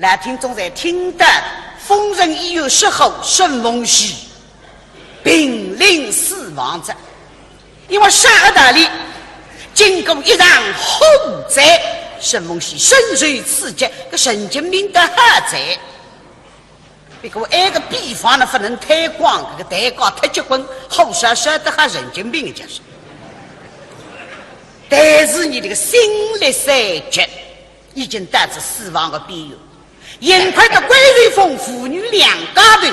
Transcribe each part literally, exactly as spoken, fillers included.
老听众侪听得，疯人医院失火，沈凤喜濒临死亡哉。因为啥个道理？经过一场火灾，沈凤喜深受刺激，个神经病得好哉。不过埃个秘方呢，不能推广，搿个代价太结棍，火烧烧得好神经病就是。但是伊这个心力衰竭，已经到仔死亡的边缘。幸亏得关瑞峰父女两家头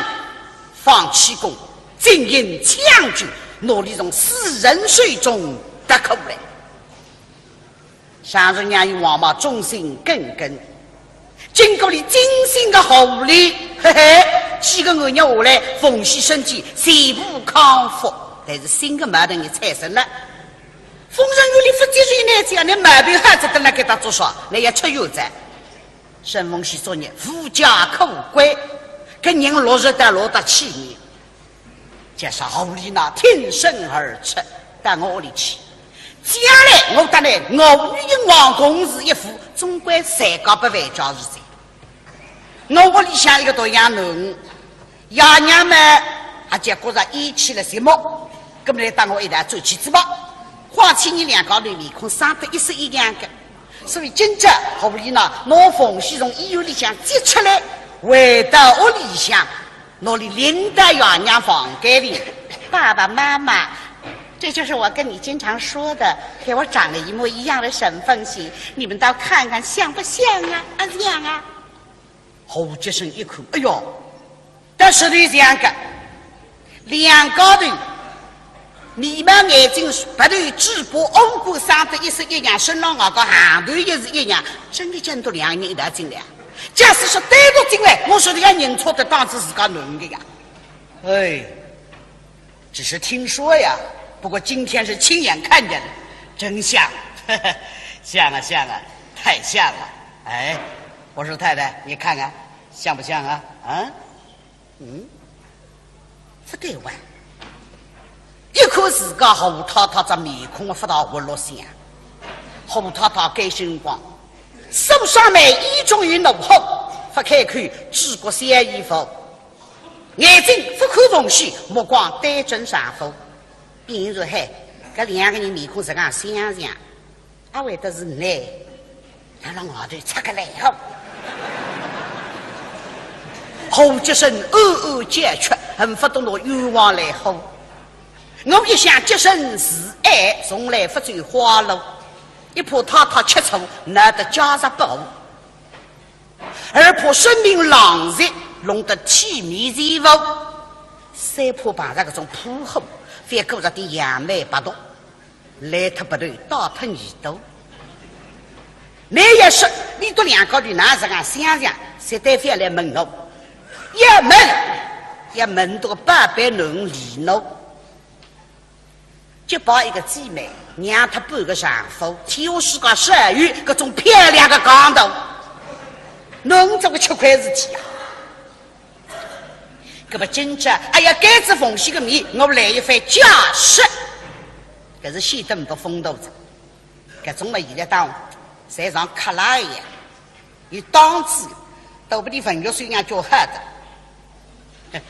放气功，进行抢救，拿伊从死神手中夺过来。常熟娘与王妈忠心耿耿，经过了精心的护理，嘿嘿，几个月下来，凤喜身体全部康复，但是新的矛盾也产生了。疯人院里勿接受呢，只要你毛病好仔，等辣该搭做啥？你要出院哉。沈凤喜作孽，无家可归，搿人落实到落得去呢。就是何丽娜挺身而出，到我屋里去。将来我搭你，我与你王公事一副，总归三家不万家事体。我屋里向一个独养囡，爷娘嘛，也就觉着厌气了寂寞，搿么来搭我一道转去仔吧。况且伲两家头面孔生得一式一样的，所以今朝何丽娜拿凤喜从医院里向接出来，回到屋里向，拿伊领到爷娘房间里。爸爸妈妈，这就是我跟你经常说的，给我长得一模一样的沈凤喜，你们倒看看像不像啊？啊，像啊！ 何洁身一看，哎哟，倒是实头像个，两家头，眉毛眼睛鼻头嘴巴五官生得一式一样，身浪外加行头也是一样，真的见到两个人一道进来。假使说单独进来，我说是要认错的，当仔自家囡的呀。哎， 只是听说呀，不过今天是亲眼看见的，真像，像啊像啊，太像了。哎，我说太太，你看看，像不像啊？啊？嗯，不对哇。一看自家何太太这面孔啊，不大活络相。何太太该辰光，手上眉眼中有怒火，不开口，只顾小姨夫。 眼睛不看凤喜，目光对准丈夫。比如说，嘿，搿两个人面孔实梗相像，阿会得是倷辣辣外头出个来哦？何洁身暗暗叫屈，恨不得拿冤枉来呼。我一向洁身自爱，从来不走花路，一怕太太吃醋，闹得家室不和。 二怕生病浪费，弄得体面全无。三怕碰着搿种泼货，反过着点杨梅白毒，烂脱鼻头，带脱耳朵。倷要说，俚笃两家头哪实梗相像，绝对覅来问我。要问，要问到宝贝囡儿李娜。 结拜一个姊妹，让脱半个丈夫，天下世界少有搿种漂亮的讲头，侬做个吃亏事体啊！搿么今朝，哎呀，当仔凤喜个面，我来一番解释，搿是显得呒不风度哉。搿种么现在当侪像克拉一样，有档次，都不比文学素养叫好的。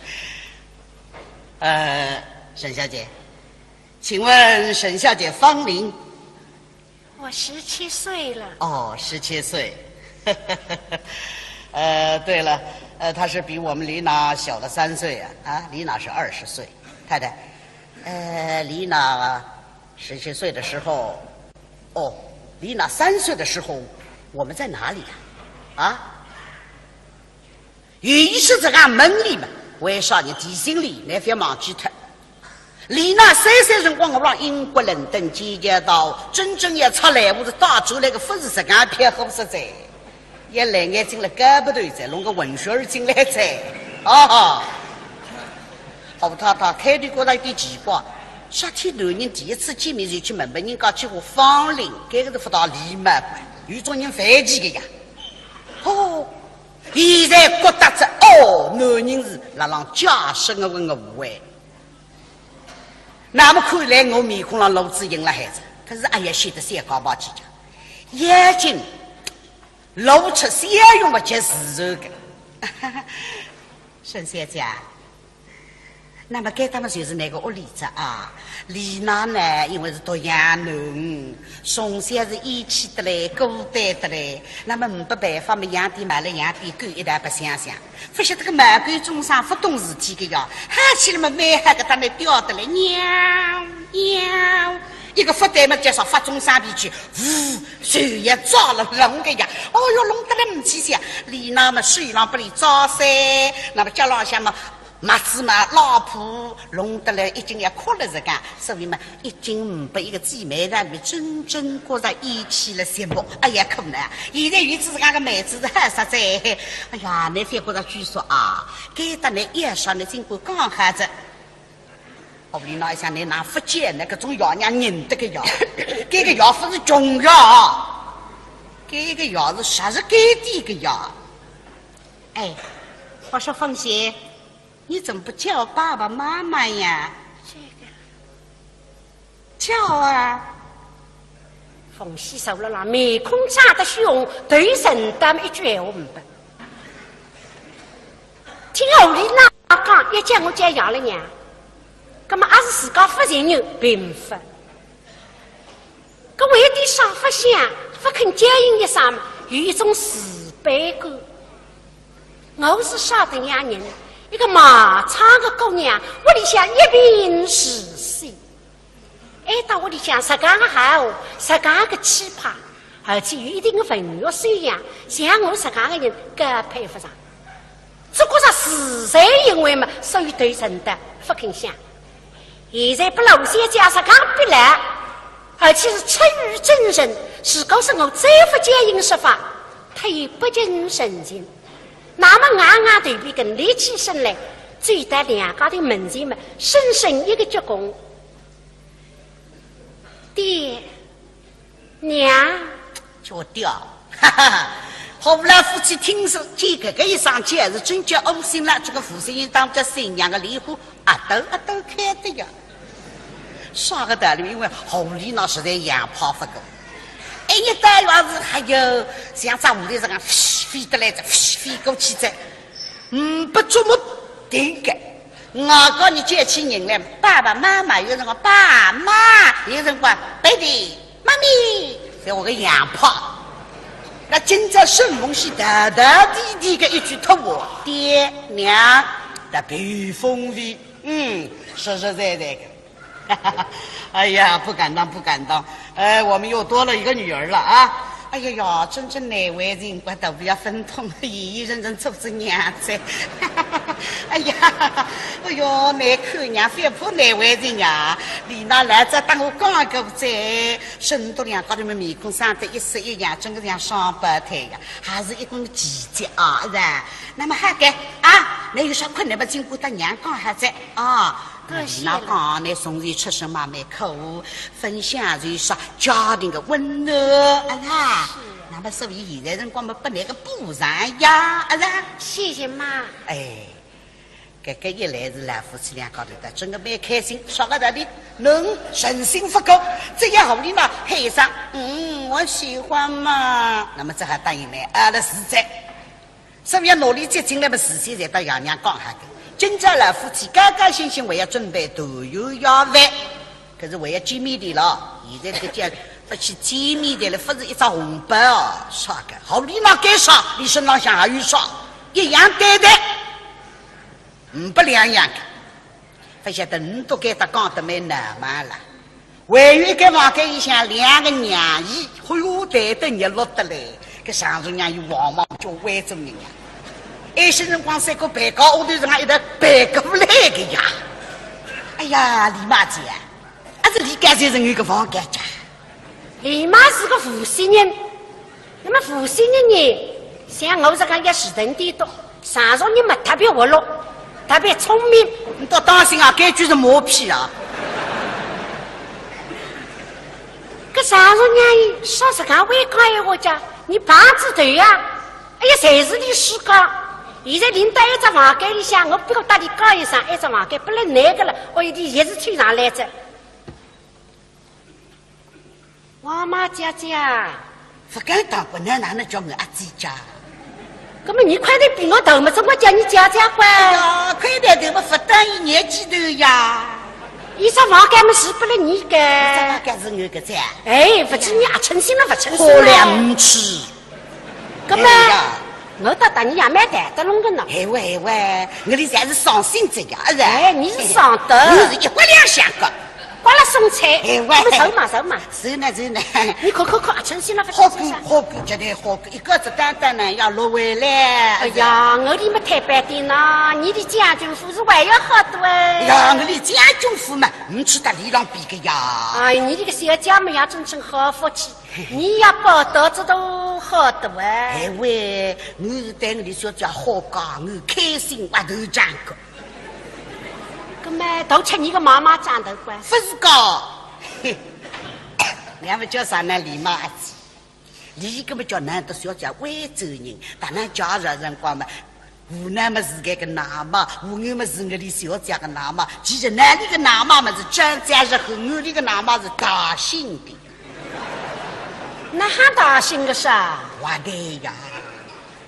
呃，沈小姐， 请问沈小姐芳龄？我十七岁了。哦，十七岁。呃，对了，呃，她是比我们丽娜小了三岁啊。啊，丽娜是二十岁。太太，呃，丽娜十七岁的时候，哦，丽娜三岁的时候，我们在哪里呀？啊？ 有意思实梗问俚嘛，为啥呢？提醒俚，倷覅忘记脱。丽娜三岁辰光，我辣英国伦敦剑桥大学，真正要出来，我是带出来个，勿是实梗漂泊实在。一来眼睛了搞不对哉，弄个混血儿进来哉。啊哈！何太太开头觉着有点奇怪，啥体男人第一次见面就去问问人家几化芳龄，搿个是勿大礼貌个，有种人犯忌个呀。哦， 现在觉得哉，哦，男人是辣浪解释我个误会。那么看来我面孔浪露仔印了还是，可是哎呀，显得小家伙气讲。眼睛，露出笑容么就是个。沈小姐，那么该搭么就是倷个屋里哉啊。丽娜呢，因为是独养囡，从小是厌气得来，孤单得来，那么没办法么，养点猫了，养点狗一道白相相。勿晓得个猫狗众生勿懂事体个呀，喊起来么蛮好个，搭倷吊得来，喵，喵。 一个勿对么，就说发众生脾气，呜，手也抓了弄个呀。哦哟，弄得来唔去想，丽娜么手浪拨俚抓噻，那么脚浪向么，袜子么拉破，弄得来已经要哭了自家，所以么，已经拨一个姊妹让俚真正觉着厌气了寂寞。哎呀，可怜，现在有仔自家个妹子是好煞哉。哎呀，倷覅觉着拘束啊，该搭倷要说倷尽管讲好哉。 哦，丽娜一想，倷哪勿见呢？搿种爷娘认得个呀，搿个爷勿是穷爷啊，搿个爷是啥是该地个呀。哎，我说凤喜，你怎么不叫爸爸妈妈呀？这个叫啊。凤喜手了啦，面孔涨得血红，头沉得么一句闲话没。 听后里哪讲，要叫我叫爷了娘，葛么阿是自家勿承认，并勿。搿为点啥勿响，勿肯叫应一声嘛，有一种自卑感。我是啥等样人，一个卖唱个姑娘，屋里向一贫如洗。 哎，到屋里向实梗个好，实梗个气派，而且有一定个文学修养，像我实梗个人更配勿上。只觉着自惭形秽嘛，所以头沉得勿肯响。现在拨老先生实梗逼来，而且是出于真人，如果是我再勿叫应说法，他也不近人情。那么硬硬头皮梗立起身来，走到两家头门前嘛，深深一个鞠躬。 爹，娘。叫爹，哈哈哈。好，老夫妻听说见搿个一声，简直真叫窝心了。这个负心人当叫新娘个莲花，啊，都啊都开的呀。啥个道理？因为后里呢实在洋派勿够。哎，一到院子，还有像只蝴蝶实梗飞得来哉，飞过去哉。 嗯，不怎么定个。我告你叫起人来，爸爸妈妈，有辰光爸妈，有辰光爹地妈咪，在我个洋派。那今朝沈凤喜大大地地个一句托我爹娘，特别有风味，嗯，实实在在个。 哎呀，不敢当，不敢当。哎，我们又多了一个女儿了啊！哎呀呀，真正难为情，我都不要分痛，一人人做仔娘哉。哎呀，哎哟，难看娘，覅怕难为情呀。丽娜来这搭我讲过哉，沈笃两家头么面孔生得一式一样，真个像双胞胎呀，还是一根奇迹啊，是吧？那么好个啊，倷有啥困难么，尽管搭娘讲好哉啊。 多谢了。那讲呢，从前出身嘛蛮苦，分享就是家庭个温暖，啊啦。是啊。那么所以现在辰光嘛，拨倷个补偿呀，啊啦。谢谢妈。哎，搿个一来是老夫妻两家头的，真个蛮开心，说个道理，能诚心勿够，只要屋里嘛喊一声，嗯，我喜欢嘛，那么只好答应倷，啊，那是在。 所以要拿俚接进来么，事先侪搭爷娘讲好个。今朝老夫妻高高兴兴，还要准备团圆夜饭，可是还要见面的咯。现在搿个叫勿去见面的了，勿是一只红包哦，啥个？好，俚拿该啥，俚身浪向还有啥，一样对待，嗯，勿两样个。勿晓得倷笃该搭讲得蛮闹猛了。 还有一个房间里向两个娘姨，哎哟，谈得热络得来，搿常熟娘姨往往叫会做人呀。有些辰光三个陪嫁下头，人家一道陪过来个呀。哎呀，李妈姐，阿是李家才人有个房间家？李妈是个无锡人， 那么无锡人呢，像我这个也是人的多，常熟人嘛特别活络，特别聪明。倷笃当心啊，搿句是马屁啊。搿常熟人说实梗会讲闲话讲，倷碰仔头呀，哎呀，侪是俚自家。现在领到一只房间里向，我不过搭俚讲一声，一只房间不能那个了，哦，俚也是推上来着。 王妈姐姐，勿敢当，勿能哪能叫我阿姐家？搿么你块头比我大嘛，总归叫你姐姐乖。哎呀，块头大嘛，勿等于年纪大呀。伊只房间嘛是拨了你个。伊只房间是我个噻。哎，勿知你阿称心了勿称心好了，了？唔去。搿么，哎呀。我倒搭你也蛮谈得拢个呢。哎喂，哎喂，我里侪是伤心子呀，是吧？哎，你是伤得。我是一国两相个。 刮了送菜，哎喂。我们走嘛，走嘛。是呢，是呢。你看，看，看，啊，称心了勿好过，称心了。好过，绝对好过。一个子单单呢，要落回来。哎呀，我里么太白点呐，你的将军府是还要好多哎。哎呀，我里将军府嘛，唔去搭里浪比个呀。哎，你这个小姐嘛，也真正好福气，你也报答这都好多哎。哎喂，我是对我的小姐好讲，我开心，我头涨个。 搿么都吃你个妈妈长头乖。勿是个，嘿，俺们叫啥呢？礼貌阿姐，俚搿么叫难得小姐会做人，当然介绍辰光嘛，湖南么是搿个奶妈，湖南么是我里小姐个奶妈，其实哪里个奶妈么是张家是和我里个奶妈是大姓的。哪哈大姓个啥？我的呀。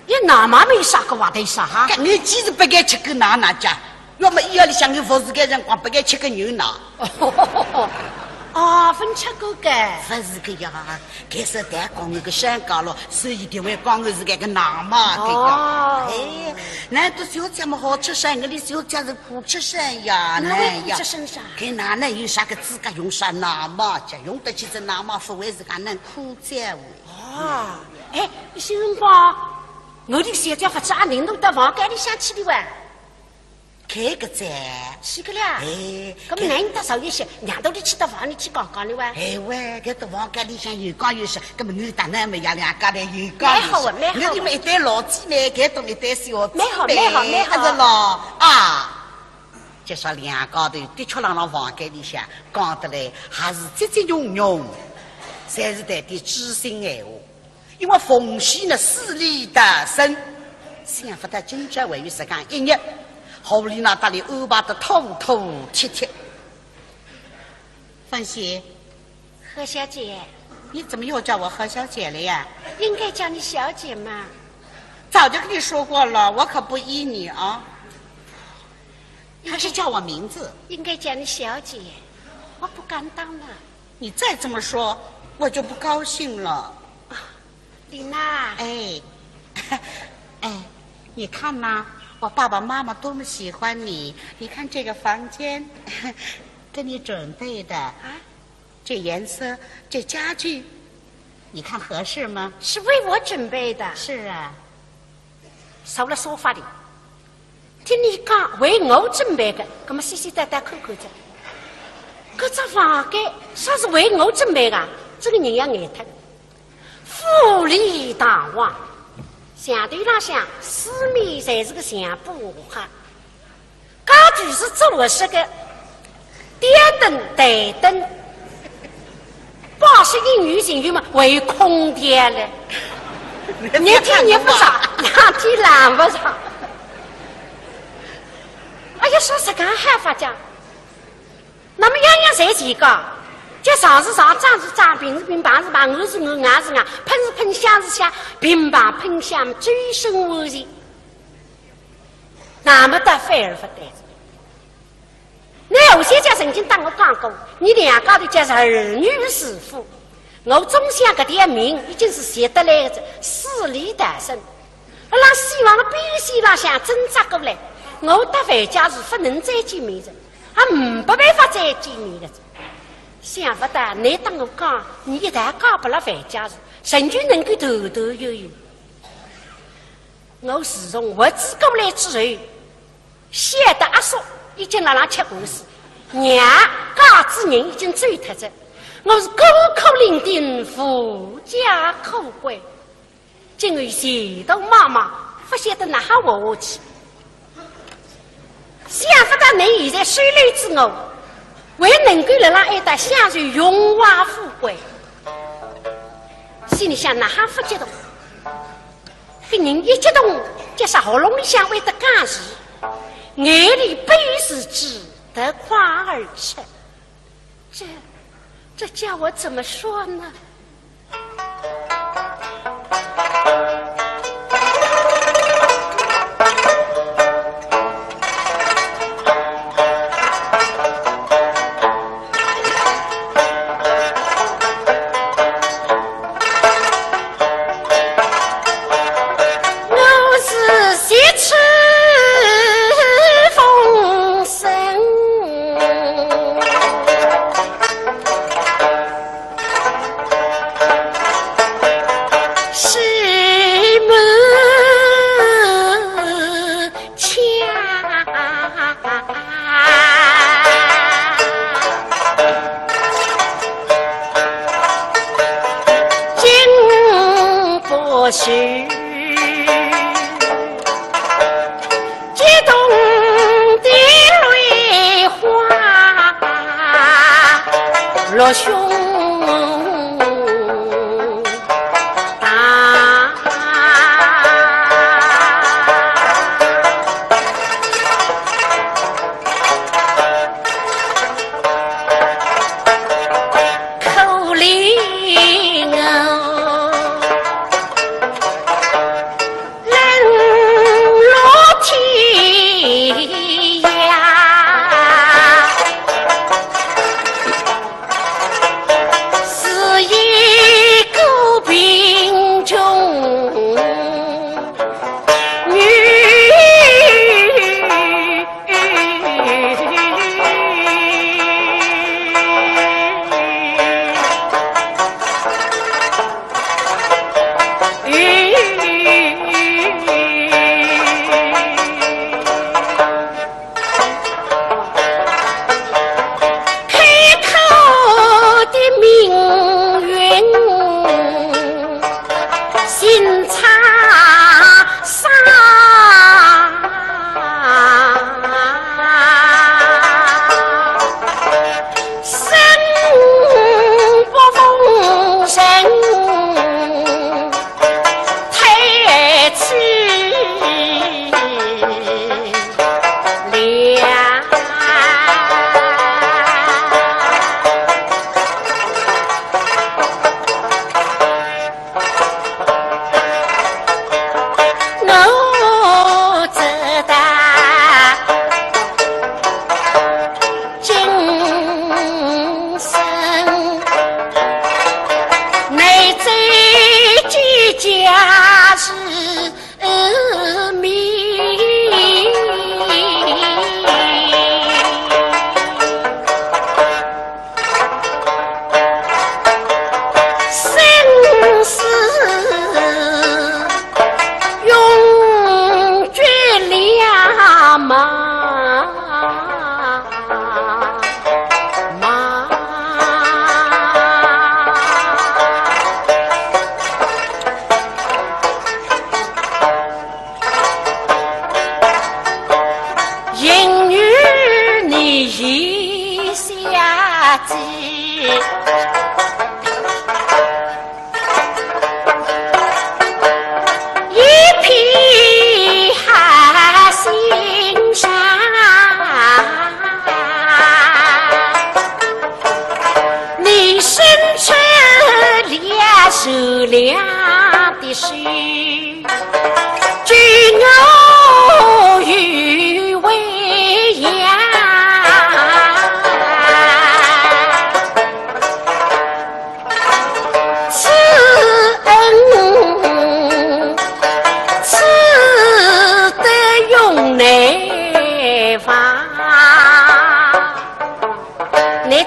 伊奶妈没啥个话头啥哈？搿你几时不该吃个奶奶家？要么医院里向有护士个辰光不该吃个牛奶。哦，分吃过个。勿是个呀，该是代讲我个身高咯，所以定会讲我是搿个奶妈个呀。哦。哎，难得小姐么好吃身，我的小姐是苦吃身呀，那位苦吃身啥？搿哪能有啥个资格用上奶妈家？用得起这奶妈，勿会是搿能苦哉哦。 哦，哎，有些辰光，我的小姐勿知阿能弄到房间里向去的哇。搿个哉。是个啦。哎，搿么难得少一些，让到你去到房里去讲讲的哇。哎喂，搿到房间里向有讲有说，搿么我搭㑚么也两家头有讲有说。蛮好啊，蛮好啊。我们一对老姊妹，搿种一对小姊妹，蛮好，蛮好，蛮好。还是咯，啊。就说两家头的确辣辣房间里向讲得来，还是节节冗冗，侪是谈点知心闲话。 因为凤喜呢死里逃生，想勿到今朝还有实梗一日，何丽娜搭俚安排得妥妥帖帖。凤喜，何小姐。你怎么又叫我何小姐了呀？应该叫你小姐嘛。早就跟你说过了，我可不依你啊。还是叫我名字。应该叫你小姐，我不敢当了。 你再这么说，我就不高兴了。啊，丽娜。哎，哎，你看呐，我爸爸妈妈多么喜欢你。你看这个房间，给你准备的。啊？这颜色，这家具，你看合适吗？是为我准备的。是啊。 坐辣沙发里，听你讲为我准备的，葛么细细淡淡看看哉。搿只房间啥是为我准备的？这个人要呆脱。富丽堂皇，墙头浪向四面侪是个墙布画。 家具是做合适的，吊灯、台灯，摆设应有尽有嘛，还有空调嘞。热天热勿着，冷天冷勿着。哎呀，说实梗还发讲，那么样样侪齐个，叫床是床，张是张，平是平，旁是旁，暗是暗，硬是硬，喷是喷，香是香，乒乓喷香，周身无事。 那么倒反而勿对。那何小姐曾经搭我讲过，你两家头叫儿女是福。我总想搿条命已经是拾得来的，死里逃生。辣辣死亡的边线浪向挣扎过来，我搭樊家是勿能再见面的，也没办法再见面的。想勿到你搭我讲，你一旦嫁拨了樊家是，仍旧能够团团圆圆。 我自从活仔过来之后，晓得阿叔已经辣辣吃官司，娘家之人已经走脱哉，我是孤苦伶仃，无家可归。今后前途茫茫，勿晓得哪哈活下去。 想勿到你现在收留仔我，还能够辣辣埃搭享受荣华富贵，心里向哪哈勿激动？搿人一激动，就说喉咙里向会得哽住，眼泪不由自主夺眶而出。 这，这叫我怎么说呢？激动的泪花落胸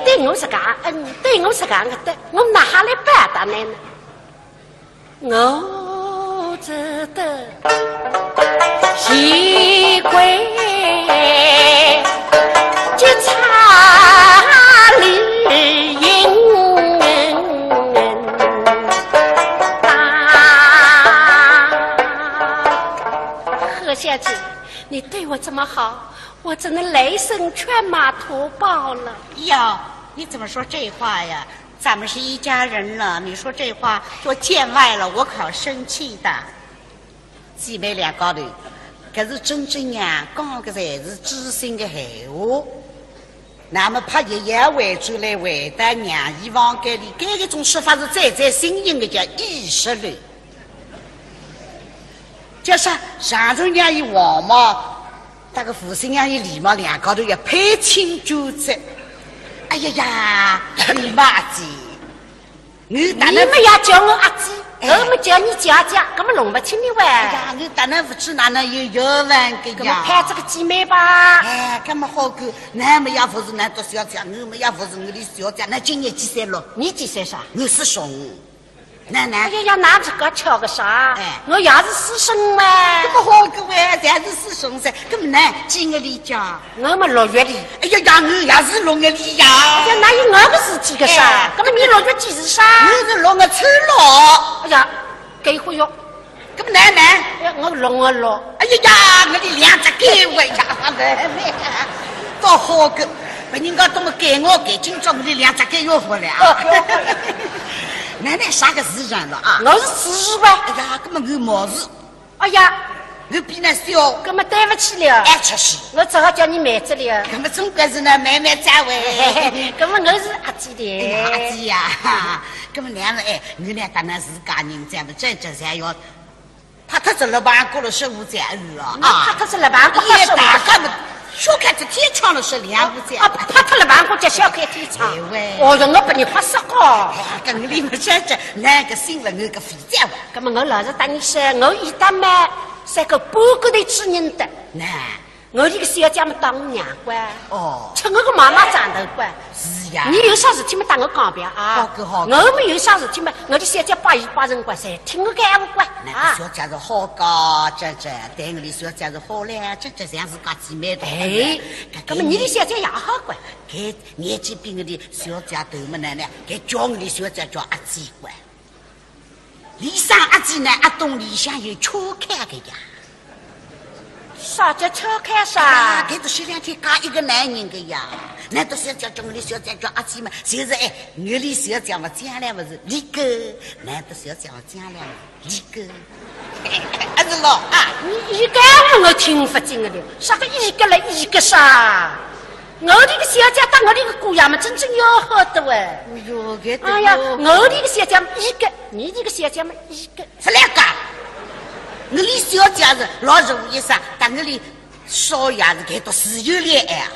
对我实梗恩，对我实梗恩德，我哪哈来报答倷呢？我只得谢过结差礼应答。何小姐，你对我这么好，我真的来生犬马图报了。哟，你怎么说这话呀？ 咱们是一家人了，你说这话就见外了，我可生气的。姊妹两家头，搿是真正娘讲个侪是知心个闲话。那么怕爷爷回转来回到娘姨房间里，搿一种说法是最最新颖个，叫意识流。叫啥？上头娘姨王妈 搭个父亲娘姨礼貌，两家头要攀亲眷哉。哎呀呀，李妈姐，我搭倷，倷么要叫我阿姐，哎。我么叫倷姐姐，搿么弄勿清倷喂。哎呀，我搭倷勿知哪能有缘分个呀。搿么攀仔个姐妹吧。哎，搿么好个，倷么也勿是倷笃小姐，我么也勿是我俚小姐，倷今年几岁了？倷几岁啥？我四十五。 奶奶。哎呀呀，倷自家巧个啥？哎。我也是师生嘛。搿么好个喂，侪是师生噻。搿么倷几月里家？我么六月里。哎呀呀，我也是六月里呀。哎呀，哪有我个事体个啥？哎。搿么倷六月几时啥？我是六月初六。哎呀，搿回哟，搿么奶奶？哎，我弄啊弄。哎呀呀，我的两只狗哎呀，妹妹，多好个，拨人家这么给我给，今朝我的两只狗又回来啊。哦，哟。奶奶啥个时辰了啊？我是子时吧。哎呀，搿么我毛子，哎呀，我比侬小。搿么对勿起了。哎，确实。我只好叫你妹子了。搿么总归是呢，妹妹再会。搿么我是阿姐的。哎呀，阿姐呀，搿么娘们哎，我呢，当然自家人，咱们这这才要 拍脱仔了吧，过了十五载日啊。那拍脱仔了吧，过了十五载。也大概么，小开仔天窗了是两五载。啊，拍脱了吧，过叫小开天窗。哎喂。哦哟，我拨你吓煞个。哎，搿里么这这，那个信了我个肥皂啊。搿么我老实搭你说，我一搭嘛，是个半个头之人的。那我这个小姐么当我娘管，哦。吃我个妈妈长头管。 是呀。你有啥事体么搭我讲吧啊。好个好个。我么有啥事体么，我的小姐百依百顺个，侪听我个闲话个。那个小姐是好个，这这，对我的小姐是好嘞，这这像是家姊妹的。哎，搿搿么你的小姐也好个。搿年纪比我的小姐大么呢，搿叫我的小姐叫阿姐个。 里向阿姐呢，阿东里向有车开个呀。啥叫车开啥？啊，搿个是两天嫁一个男人个呀。难道小姐叫我的小姐叫阿姐嘛？就是哎，我的小姐嘛，将来勿是里个，难道小姐嘛，将来勿是里个。还是咯啊。你一个我听勿进个了，啥个一个了一个啥？我这个小姐搭我这个姑爷嘛，真正要好的喂。哎哟，搿个哎呀，我这个小姐嘛一个，你这个小姐嘛一个。 勿来讲，我俚小姐是老实话一声，搭我俚少爷是搿种自由恋爱啊。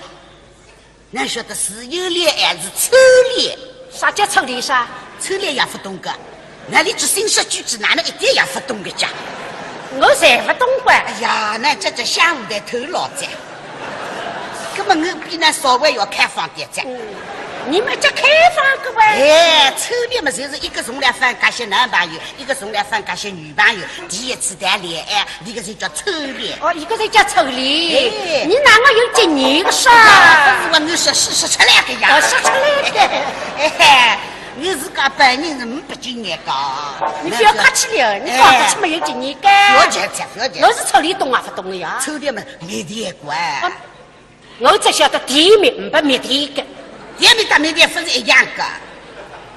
哪晓得自由恋爱是初恋？啥叫初恋啥？初恋也勿懂个，哪里只新式句子，哪能一点也勿懂个讲？我侪勿懂个。哎呀，那这这想勿得头脑子。 搿么我比㑚稍微要开放点噻。嗯，你们这开放个喂。哎，初恋嘛，就是一个从来勿搭过男朋友，一个从来勿搭过女朋友，第一次谈恋爱，搿个就叫初恋。哦，搿个就叫初恋。哎。你拿我有经验个啥？哎呀，勿是我，我是说出来个呀。哦，说出来个。哎，我自家本人是没经验个。你不要客气了，你讲勿出没有经验个。哎，勿要客气，勿要客气。我是初恋懂啊，勿懂个呀。初恋嘛， 蜜甜个。啊，我只晓得甜蜜，没蜜甜个。甜蜜搭蜜甜勿是一样个？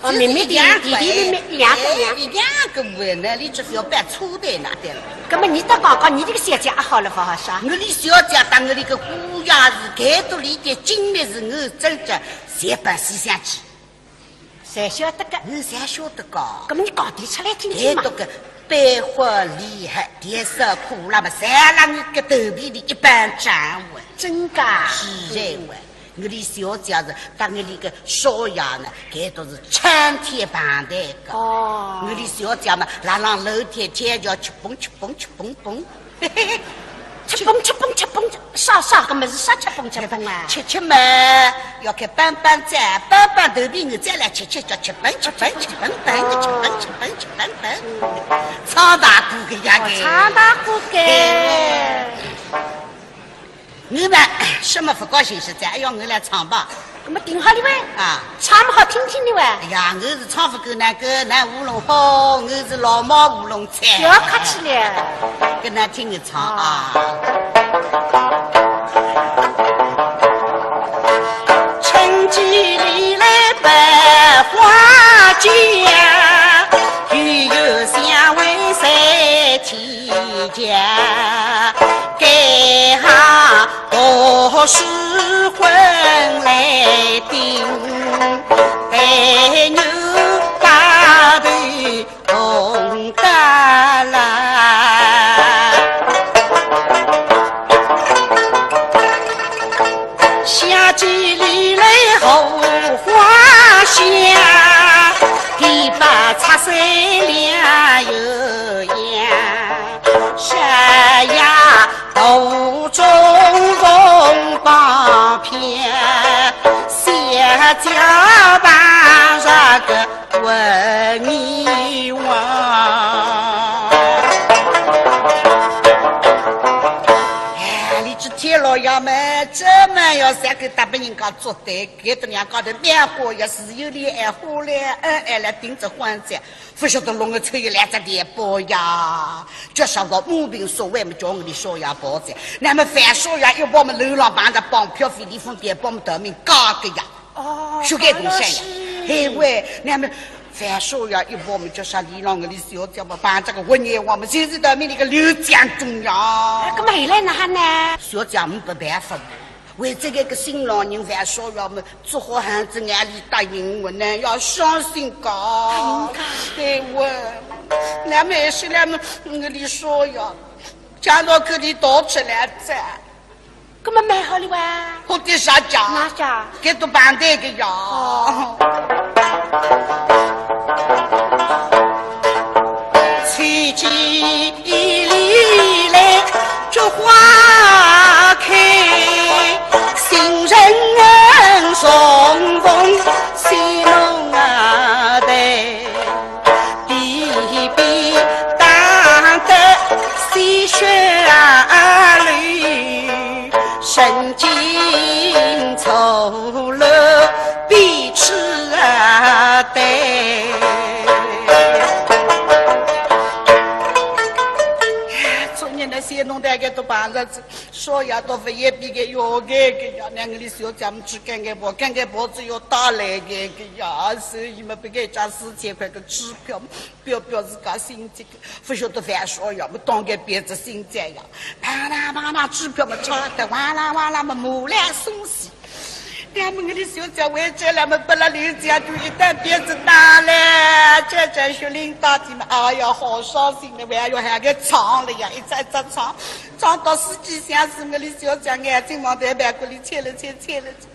哦，蜜蜜甜，甜甜蜜蜜，一样个，一样。哎，一样个喂，那你只需要摆错的那点了。搿么你倒讲讲，你这个小姐阿好了勿好啥？我的小姐搭我那个姑爷是，搿个里点经历是我真正侪勿思想起。 侪晓得个。侬侪晓得个。搿么你讲点出来听听嘛。哎，搿个百花厉害，甜酸苦辣么，侪辣我个肚皮里一半长喂。真个啊？是哎喂，我的小姐是搭我那个少爷呢，搿都是参天傍台个。哦。我的小姐嘛，辣辣楼梯天桥吃蹦吃蹦吃蹦蹦。 吃蹦吃蹦吃蹦，啥啥个么事？啥吃蹦吃蹦啊？吃吃嘛，要看板板子，板板头皮，我再来吃吃，叫吃蹦吃蹦吃蹦蹦，吃蹦吃蹦吃蹦蹦。唱大鼓个呀，哦，唱大鼓个。哎，我嘛，什么勿高兴实在，哎哟，我来唱吧。 搿么挺好的喂。啊。唱么好听听的喂。哎呀，我是唱勿够㑚个，㑚喉咙好，我是老毛喉咙脆。不要客气了。跟㑚听我唱啊。啊。春季里来百花间，又有香味在天 家，该行读书混来顶，带牛把头红得啦。 夏季里来荷花香，第八插水两有样。山野途中风光片，小脚碰着个 问你话。哎，你这天老少爷么，这么要三个大别人家做对，搿个两家头蛮好呀，是有恋爱好嘞，恩爱来顶着欢哉，勿晓得弄个出一来只电报呀，叫啥个马平所谓么叫我的少爷跑哉，那么樊少爷一跑么楼浪碰着绑票费，李凤电报么得名假个呀。 哦，修改动身呀。嘿喂，那么樊少爷一跑么叫啥李郎个李小姐么，办这个婚宴我们就是得名那个刘江中呀。哎，搿么后来哪哈呢？小姐没办法，为这个个新郎人樊少爷么，只好含着眼泪答应我呢，要相信个。答应个？嘿喂，那么是那么，那个李少爷，讲到搿里倒出来哉。 搿么蛮好哩哇。好点啥讲？哪讲？搿都办对个呀。哦。秋季里来菊花开，新人重逢喜怒啊对。 地比打得鲜血啊流，人间错落彼此啊对。昨日那些弄得个都办了，少爷都不也比个要个个呀，两个里小姐们去干个活，干个活只有打来个个呀，所以嘛，不给张四千块个支票。 表表自家心急个，勿晓得樊少爷么当个别子心急呀，啪啦啪啦支票么抄得哇啦哇啦么满来送死。俺们个李小姐为这了么拨了刘家就一担别子拿来，这这血淋大地么，哎呀，好伤心的，还要喊个唱了呀，一只一只唱，唱到四季相思，我李小姐眼睛望台板骨里切了切，切了切。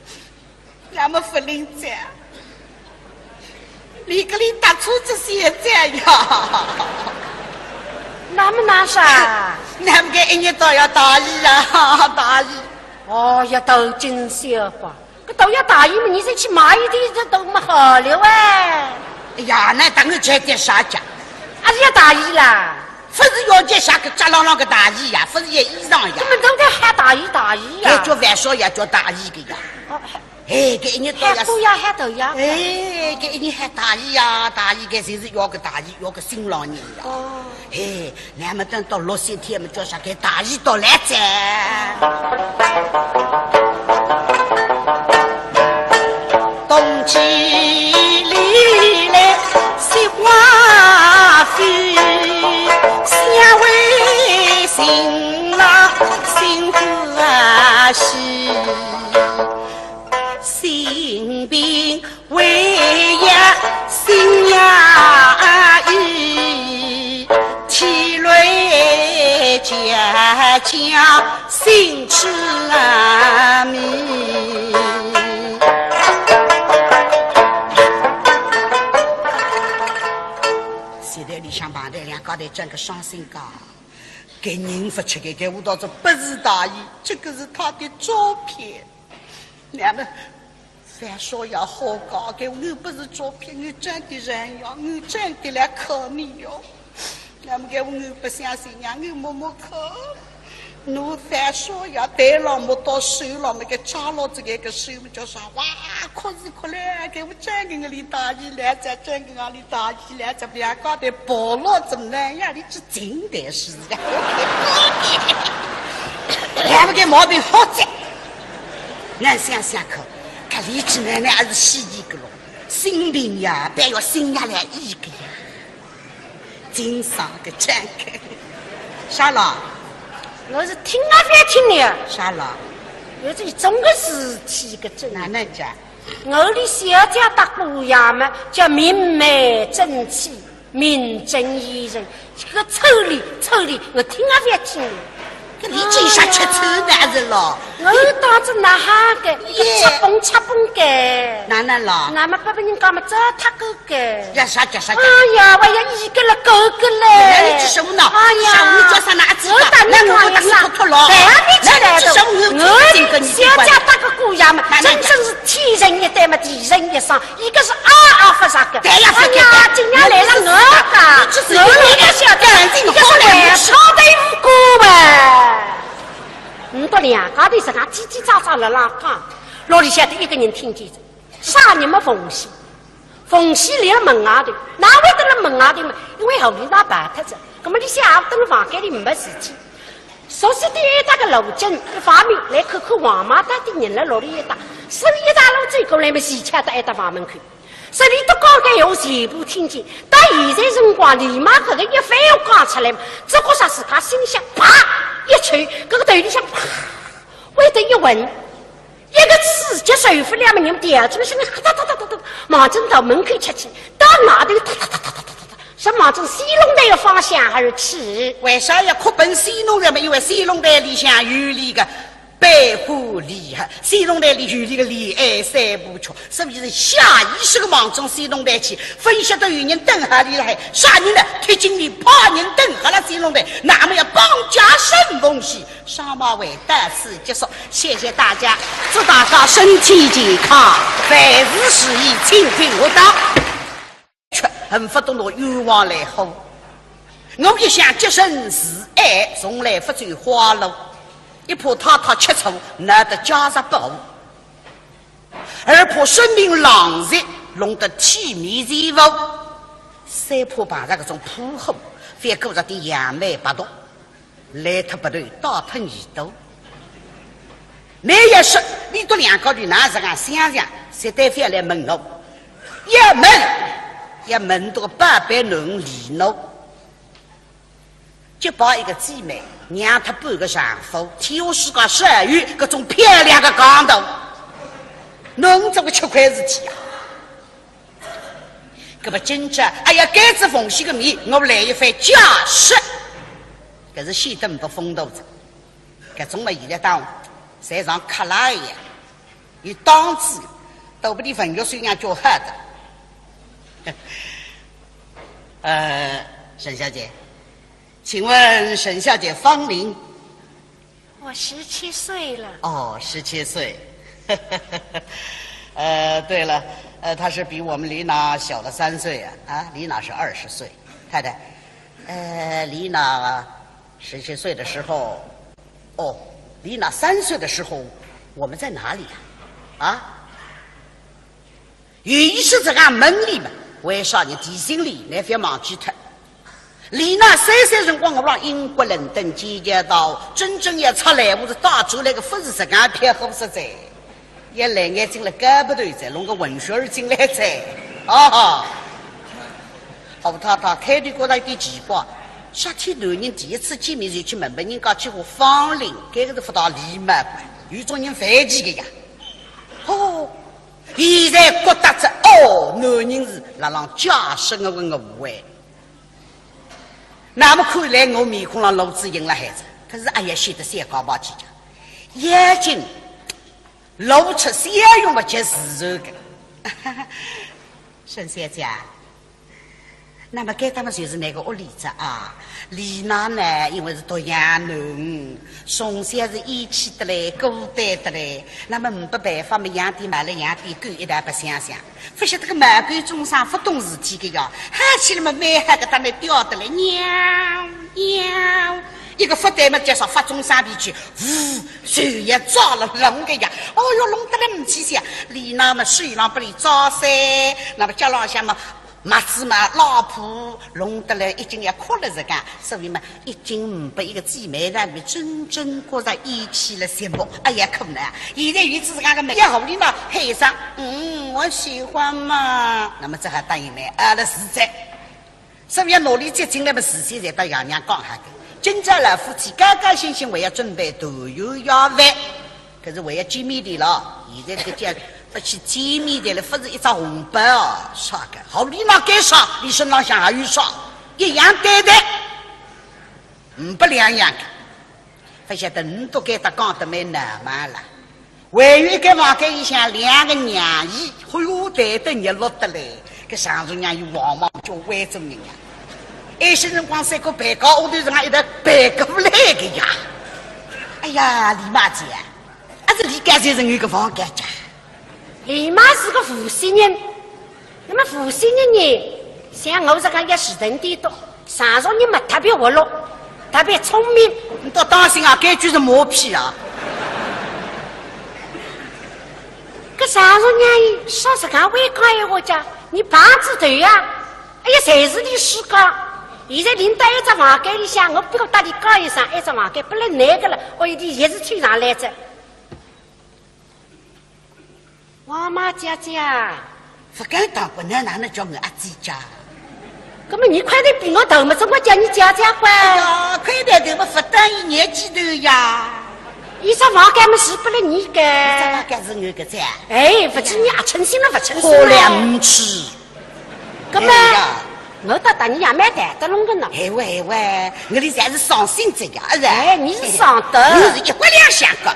那么勿灵哉，你个里搭错仔现在呀。那么哪啥？那么个一日到夜大姨啊，大姨。哦，要头颈小吧，搿都要大姨嘛，你再去买一点，这都没好了喂。哎呀，那当然吃点啥讲？啊，是要大姨啦。 勿是要件啥个扎浪浪个大衣呀，勿是要衣裳呀。你们都在喊大衣大衣呀？搿叫万岁呀，叫大衣个呀。哦，哎，搿一日到夜喊姑爷喊大爷。哎，搿一日喊大衣呀，大衣，搿就是要个大衣，要个新郎人呀。哦。哎，那么等到六七天么叫啥个大衣到来哉。冬季里来雪花飞， 想为新郎新欢喜，新鬓为呀新娘衣，提来家家新痴啊迷。 现在里向碰着两家头真个伤心个，搿人勿吃个，搿舞蹈这不是大衣，这个是他的照片。那么，万岁呀，好讲，搿又不是照片，我真的人呀，我真的来看你哟。那么搿我不相信呀，我摸摸看。 奴三叔呀，对牢么到手牢么，搿抓牢仔搿个手么叫啥？哇，哭是哭嘞，搿我真个我里大姨来哉，真个我里大姨来哉，两家头抱牢仔么，呀，里去静的是呀。两个搿毛病好哉。俺想想看，搿里去奶奶还是西医个咯，心病呀，别要心药来医个呀。 真伤个真个。啥啦？我是听啊勿听的。啥啦？有这种个事体个真。哪能讲？我里小姐搭姑爷么，叫明媒正娶，名正言顺，这个丑里丑里，我听啊勿听的。 搿你经常吃醋呢还是咯？我当着哪哈个，一个吃崩吃崩个。哪能咯？那么拨别人家么糟蹋个个。呀，啥叫啥叫？哎呀，我要一个了，够个嘞。那你吃什么呢？哎呀，上午叫啥拿去吧？我打你那我打你讲一声，哭哭咯。来啊，你起来的。那你吃什么？我我小姐搭个姑爷嘛，哪能讲？真正是天人一对嘛，地人一双。 一个是啊啊发啥个？对呀，哎呀，今朝来了我个，我个小姐，一个是外头无辜喂。你都两家头实梗叽叽喳喳辣辣讲，屋里向头一个人听见哉，啥人么？凤喜。凤喜立辣门外头，哪会得辣门外头嘛？因为后头伊排脱哉，葛末伊想也蹲辣房间里没事体。熟悉点埃搭个路径，一方面来看看王妈到底人辣屋里一搭，所以一大路走过来嘛，齐巧到埃搭房门口。 所以俚笃讲个闲话全部听见，到现在辰光，李妈搿个一番闲话讲出来嘛，只觉着自家心里向啪一抽，搿个头里向啪会得一昏，一个刺激受勿了嘛，人调转身，哒哒哒哒哒，望准到门口出去，到外头哒哒哒哒哒哒哒，是望准西弄台个方向而去。为啥要哭奔西弄台嘛？因为西弄台里向有俚个 百花联合，西弄台里有俚个恋爱三部曲，所以是下意识个望准西弄台去，勿晓得有人等好俚辣海，啥人呢？铁金莲派人等好了西弄台，那么要绑架沈凤喜，上马会到此结束。谢谢大家，祝大家身体健康，万事如意，请听我道。 却恨勿得拿冤枉来呼。我一向洁身自爱，从来勿走花路，一怕太太吃醋，闹得家室不和，二怕声名狼藉，弄得体面全无，三怕碰着搿种泼货，反过着点杨梅白毒。 来脱鼻头，带脱耳朵。倷要说，俚笃两家头哪实梗相像，绝对覅来问我。要问，要问笃个宝贝囡儿李娜。结拜一个姊妹，让脱半个丈夫，天下世界少有搿种漂亮个讲头，侬搿个吃亏事体啊！ 搿么今朝，哎呀，当仔凤喜个面，我来一番解释，搿是显得勿风度哉。搿种么现在当侪像克拉一样，有档次，都勿比文学素养叫好的。呃，沈小姐，请问沈小姐芳龄？ 我十七岁了。哦，十七岁。呃，对了，呃，她是比我们李娜小了三岁啊。啊，李娜是二十岁。太太，呃，李娜十七岁的时候，哦，李娜三岁的时候，我们在哪里呀？啊？ 有意思实梗问俚嘛，为啥呢？提醒俚，倷覅忘记脱。李娜三岁辰光，我辣英国伦敦剑桥大学，真正要出来，我是带出来个，勿是实梗漂泊实哉，也来眼睛了搞勿头哉，弄个混血儿进来哉。啊，好太太开头觉着有点奇怪，啥体男人第一次见面就去问问人家几化芳龄，搿个是勿大礼貌个，有种人犯忌个呀。哦， 现在觉得着，哦，男人是辣浪解释我个误会。那么看来我面孔浪露出笑容来哉，可是哎呀，显得小家伙气讲，眼睛露出笑容么就是个。沈小姐， 那么该搭么就是倷个屋里哉啊。李娜呢，因为是独养囡，从小是厌气得来，孤单得来，那么没办法么，养点猫了养点狗一道白相相。勿晓得个猫狗众生勿懂事体个呀，喊起来么蛮好个，搭倷吊得来，喵，喵，一个勿对么，叫啥发种生脾气，呜，手也抓了弄个呀，哦哟，弄得来唔起笑。李娜么手浪拨俚抓塞，那么脚浪向么 么子么老婆弄得来已经要哭了实梗，所以嘛，已经没一个姊妹让俚真正觉着厌气了寂寞。哎呀，可能啊，现在有仔实梗个么，要合理嘛，喊声，嗯，我喜欢嘛，那么只好答应倷，啊，了是哉。所以要拿俚接进来么，事先侪搭爷娘讲好个。今朝老夫妻高高兴兴，还要准备团圆夜饭。 可是为了见面的咯，现在搿叫勿去见面的了，勿是一只红包哦，啥个？好，李娜该啥，俚身浪向还有啥，一样对待，嗯，勿两样个。勿晓得倷笃该搭讲得蛮闹猛了。还有一间房间里向两个娘姨，哎哟，谈得热络得来，搿常熟娘姨往往叫会做人呀。有些辰光三个陪嫁，后头人家一道陪过来个呀。哎呀，李妈姐， 还是李家才是有个房间家。李妈是个无锡人，那么无锡人呢，像我实梗要迟钝点笃，常熟人嘛特别活络，特别聪明。倷倒当心啊，搿句是马屁啊。搿常熟娘伊说实梗会讲闲话讲，倷碰仔头呀，哎呀，侪是倷自家。现在领到一只房间里向，我不过搭倷讲一声，一只房间拨倷难个了，哦，伊也是推上来着。王妈姐姐，勿敢当，勿能哪能叫我阿姐姐？搿么倷块头比我大嘛，怎么叫倷姐姐个？哎呀，块头大嘛，勿等于年纪大呀。伊只房间嘛是拨倷个。伊只房间是我个噻。哎，勿知倷阿称心了勿称心好了，了？唔去。搿么，哎呀，我倒搭倷也蛮谈得拢个呢。哎喂哎喂，我里侪是伤心这个，是吧？哎，倷是伤得。哎，我是一国两相个。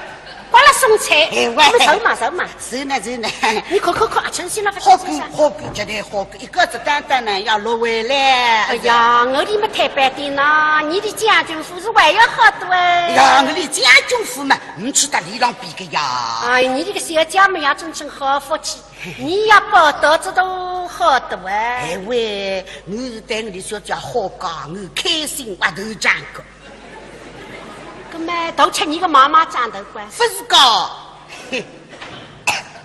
刮了送菜，哎喂，搿么走嘛走嘛。是呢是呢。倷看看看，阿称心了勿好过称心了？好过，绝对好过，一个子单单呢要落回来。哎呀，我里么太白点呐，倷的将军府是还要好多哎。哎呀，我里将军府嘛，唔去搭里浪比个呀。哎，倷这个小姐嘛也真正好福气，倷也报答仔都好多哎。哎喂，我是对我的小姐好讲，我开心挖头张个。搿么都吃倷个妈妈长头个？勿是个，嘿，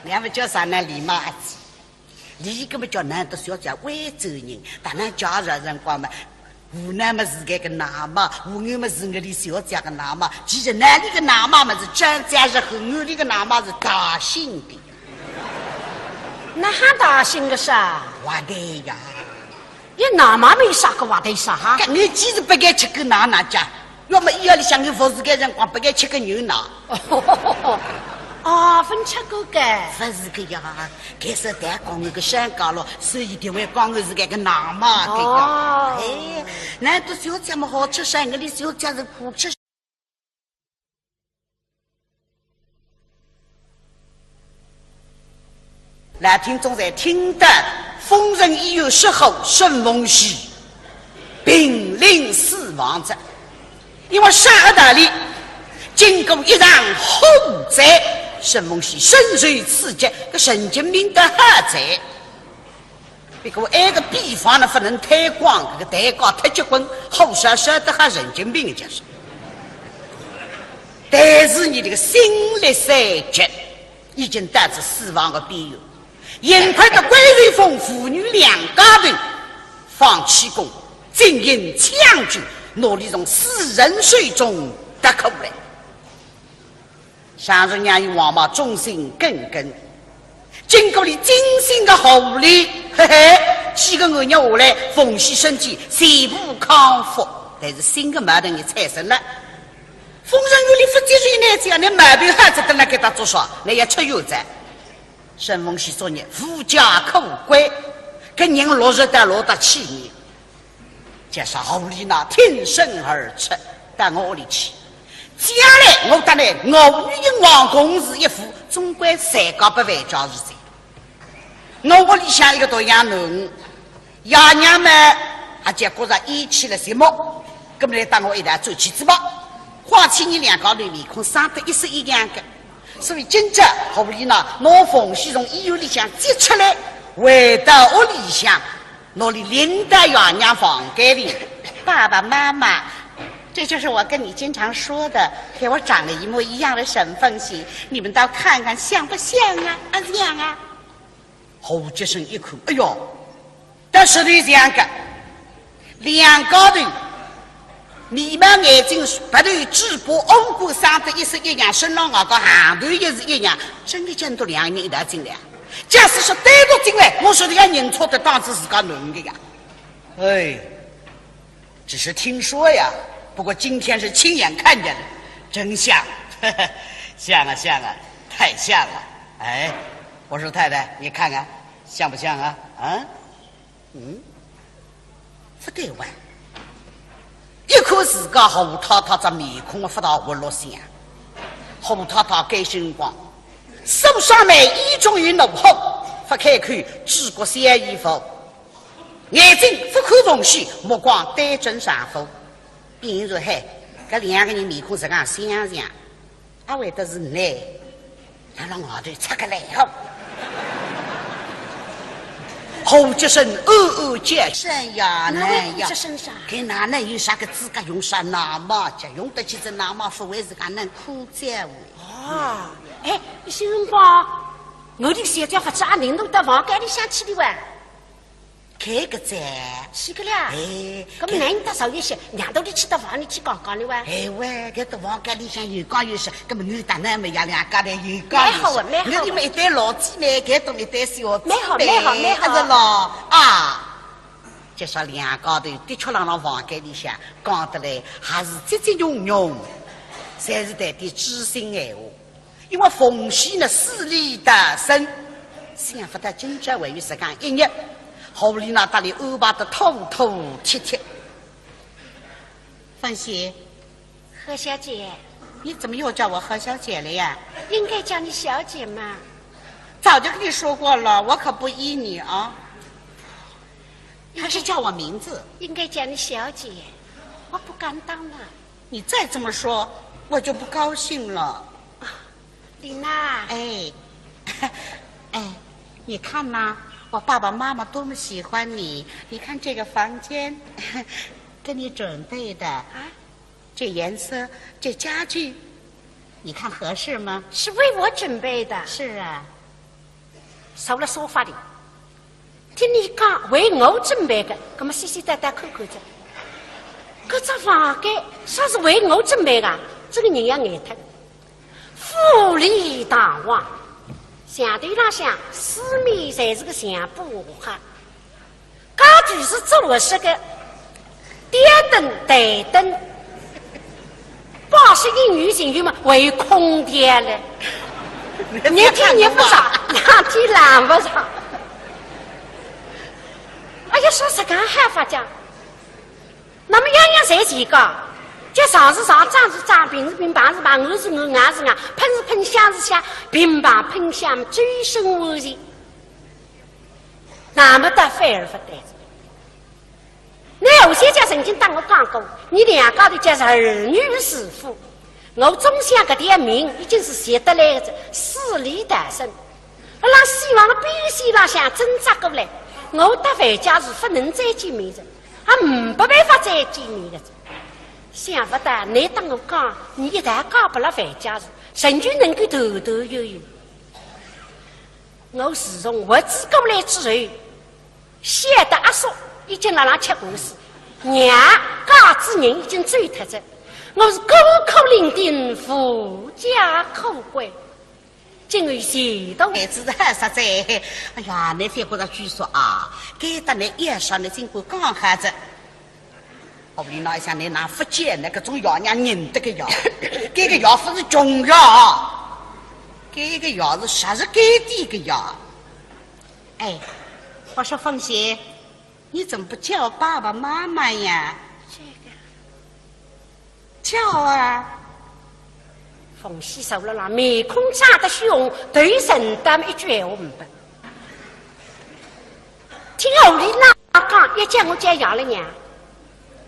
人家勿叫啥呢，李妈阿姐。 俚搿么叫难得小姐会做人，搭倷介绍辰光嘛，湖南么是搿个奶妈，湖南么是我里小姐个奶妈，其实哪里个奶妈么是张家是和我里个奶妈是大姓的。哪哈大姓个啥？坏蛋呀！伊奶妈没啥个坏蛋啥哈？搿我几时不该吃个奶奶家？ 要么医院里向有服侍个辰光，不该吃个牛奶。哦，分吃过个。勿是个呀，该是代讲我个身家咯，所以定会讲我是搿个奶妈个呀。哦。哎，难得小姐么好吃噻，我里小姐是苦吃。 老听众侪听得，疯人医院失火，沈凤喜濒临死亡哉。因为啥个道理？经过一场火灾，沈凤喜深受刺激，个神经病得好哉。 不过埃个秘方呢，勿能推广，搿个代价太结棍，火烧烧得好神经病就是。但是倷这个心力衰竭，已经到仔死亡的边缘，幸亏得关瑞峰父女两家头放气功，进行抢救，拿俚从死人手中夺过来。 常熟娘与王妈忠心耿耿，经过俚精心的护理，嘿嘿，几个月下来，凤喜身体全部康复，但是新的矛盾也产生了。疯人院里勿接受倷，只要倷毛病好仔，等辣该搭做啥？倷要出院哉。沈凤喜作孽，无家可归，搿人落实到落得去呢。 就是狐狸呢挺身而出，到我屋里去。将来我搭倷，我与你王公事一副，总归谁家不为家事体。我屋里向一个独养囡，爷娘么，还叫觉着厌气了寂寞，搿么来搭我一道转去仔吧。况且你两家头面孔生得一式一样的，所以今朝狐狸呢，拿凤喜从医院里向接出来，回到屋里向， 拿俚领到爷娘房间里。爸爸妈妈，这就是我跟你经常说的，和我长得一模一样的沈凤喜，你们倒看看像不像啊？啊，像啊！胡吉生一看，哎哟，倒是头像个，两家头 眉毛眼睛鼻头嘴巴五官生得一式一样，身浪外加行头也是一样，真的见到两个人一道进来。假使说单独进来，我说的要认错的，当仔自家囡儿的呀。哎，只是听说呀，不过今天是亲眼看见了，真像，像啊像啊，太像了。哎，我说太太，你看看，像不像啊？啊？ 嗯，勿对哇，一看自家胡太太只面孔勿大活络相。胡太太该辰光，手上面已经有怒火，勿开口，只顾小姨夫，眼睛勿看凤喜，目光对准丈夫。比如说，嘿，搿两个人面孔实梗相像， 阿会得是倷，辣辣外头出个来哦。胡吉生暗暗叫，沈呀，哪会胡吉生啥？搿哪能有啥个资格用上奶妈？叫用得起只奶妈，勿会是介能苦哉哦。啊，哎，有些辰光我的小姐勿知阿林侬到房间里向去了哇？开个哉。是个啦。哎，搿么男人到少一些，让到你去到房里去讲讲了哇？哎喂，搿到房间里向有讲有说，搿么侬搭㑚么爷两家头有讲有说，蛮好啊，蛮好啊。搿你们一对老姊妹，搿种一对小姊妹，蛮好，蛮好，蛮好。是咯？啊，就说两家头的确辣辣房间里向讲得来，还是节节冗冗，侪是谈点知心闲话。 因为凤喜呢死里逃生，想勿到今朝还有实梗一日，何丽娜搭俚安排得妥妥帖帖。凤喜，何小姐。你怎么又叫我何小姐了呀？应该叫你小姐嘛。早就跟你说过了，我可不依你啊。还是叫我名字。应该叫你小姐，我不敢当啊。 你再这么说，我就不高兴了。丽娜。哎，哎，你看呐，我爸爸妈妈多么喜欢你。你看这个房间，给你准备的，啊？这颜色，这家具，你看合适吗？是为我准备的。是啊。 坐辣沙发里，听伊讲为我准备个，葛末细细搭搭看看仔。搿只房间啥是为我准备个？搿个人要呆脱。富丽堂皇，墙头浪向四面侪是个墙布画。 家具是做合适个，吊灯、台灯，巴适，阴雨情绪嘛，还有空调嘞。热天热勿着，冷天冷勿着。哎呀，说实梗好法讲，那么样样侪齐个，叫床是床，张是张，平是平，坯是坯，案是案，案是案，喷是喷，香是香，乒乓喷香，周身完全。 那么倒反而勿对。那何小姐曾经搭我讲过，伲两家头叫儿女是夫，我总想搿条命已经是绝得来个，死里逃生。辣辣死亡个边线浪向挣扎过来，我搭樊家树勿能再见面哉，也没办法再见面个哉。想勿到侬搭我讲，侬一旦嫁拨了樊家树，仍旧能够团团圆圆。 我自从活仔过来之后，晓得阿叔已经辣辣吃官司，娘家之人已经走脱哉，我是孤苦伶仃，无家可归。今后前途，孩子是好煞哉。哎呀，侬覅觉着拘束啊，该搭侬一说，侬尽管讲好哉。 屋里老向，侬哪勿见，搿种爷娘认得个爷，搿个爷勿是穷爷，搿个爷是啥是该地个爷。哎，我说凤喜，你怎么不叫爸爸妈妈呀？这个，叫啊。凤喜坐辣浪，面孔涨得血红，头沉得一句闲话没。听屋里哪 讲，要叫我叫爷了娘，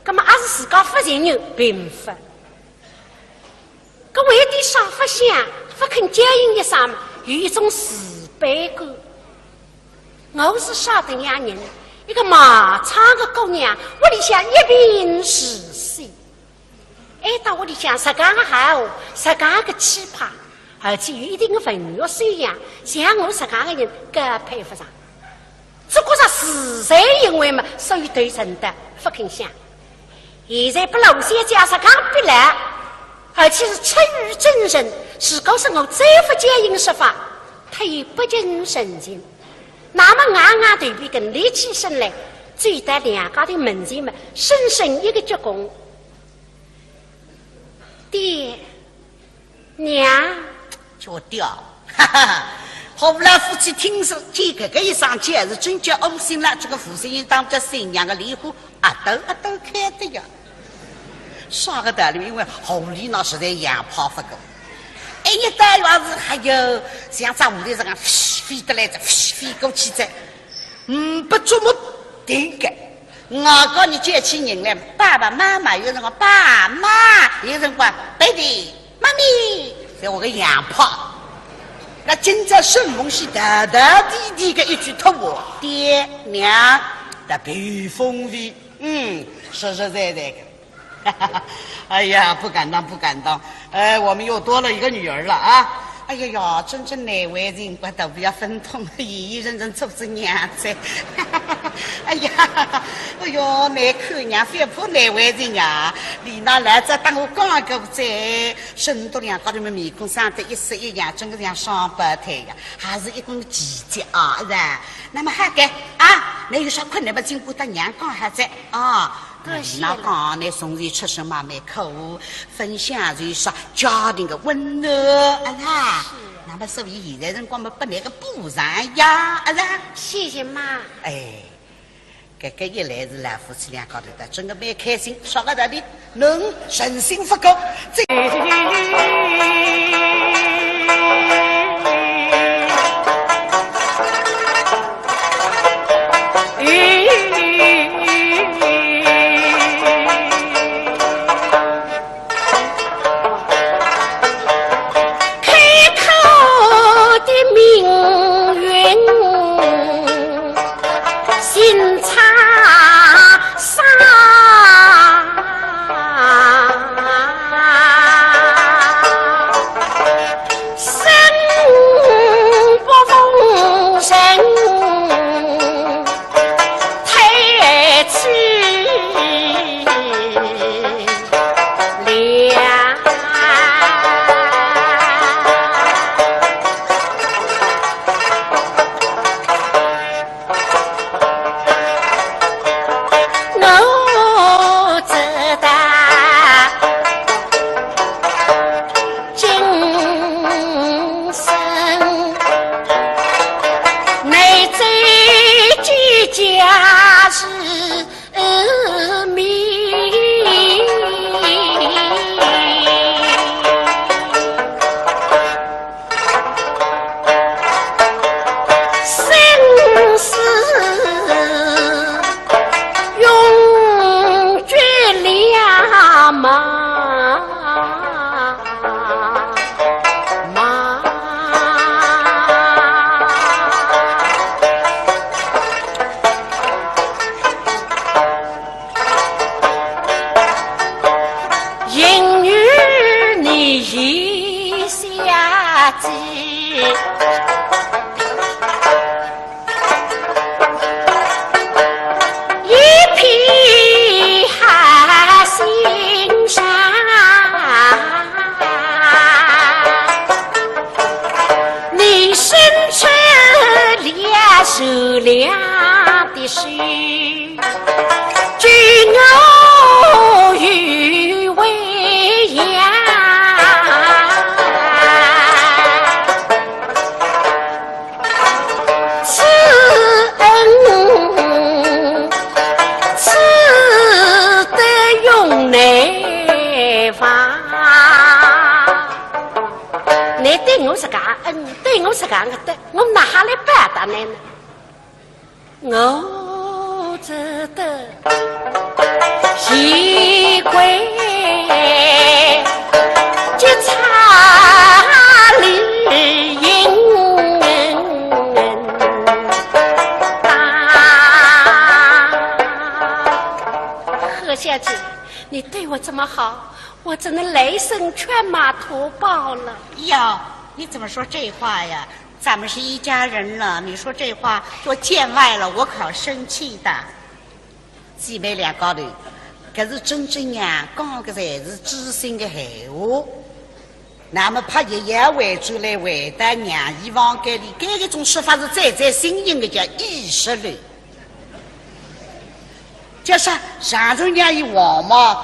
葛末阿是自家勿承认，并勿。搿为点啥勿响，勿肯叫应一声嘛，有一种自卑感。我是啥等样人，一个卖唱个姑娘，屋里向一贫如洗。 哎，到屋里向实梗个好，实梗个气派，而且有一定个文学修养，像我实梗个人更配勿上。只觉着自惭形秽嘛，所以头沉得勿肯响。现在拨老先生实梗逼牢，而且是出于真诚，如果是我再勿叫应说法，忒有不近人情。那么硬硬头皮梗立起身来，走到两家头门前嘛，深深一个鞠躬。 爹，娘。叫爹，哈哈哈。何老夫妻听说见搿个一声叫，是真叫窝心了。这个负心人当着新娘个莲花，啊，都啊都开的呀。啥个道理？因为何丽娜实在洋派勿够。哎，一到院子，还有像只蝴蝶实梗飞得来哉，飞过去哉。 嗯，勿怎么定个。外加侬叫起人来，爸爸妈妈，有辰光爸妈，有辰光爹地妈咪，侪我个洋派。那今朝沈凤喜大大地地个一句托话，爹娘，特别有风味，嗯，实实在在个。 哎呀，不敢当，不敢当。哎，我们又多了一个女儿了啊！哎呀呀，真正难为情，我肚皮要分痛了，一人人做仔娘哉。哎呀，哎哟，难看娘，覅怕难为情呀。李娜来仔搭我讲一个哉，沈笃良高头么面孔生得一式一样，真个像双胞胎呀，还是一根奇迹啊，是吧？那么好个啊，那有啥困难么，尽管搭娘讲好哉啊。 多谢了。那讲呢，从前出身嘛蛮苦，分享就是家庭的温暖，啊啦。是啊。那么所以现在辰光嘛，拨侬个补偿呀，啊啦。谢谢妈。哎，搿个一来是老夫妻两家头的，真个蛮开心，说个道理，能人心不够，这 开口的命运，心肠伤。 生不逢时，太凄凉。 我知道今生难再见家时 面。生死永绝两茫茫。 应与你一下子，一片好心肠。你伸出了善良的手， 救我于危险。此恩，此德永难忘。倷对我是介恩，对我是介恩德，我哪哈来报答倷呢？ 我只得习惯这差里应答。何小姐，你对我这么好，我真的来生犬马图报了。哟，你怎么说这话呀？ 咱们是一家人了，你说这话就见外了，我可生气的。姊妹两家头，搿是真正娘讲个，侪是知心个闲话。那么怕爷爷回转来回到娘姨房间里，搿一种说法是最最新颖的，叫意识流。叫啥？上头娘姨王妈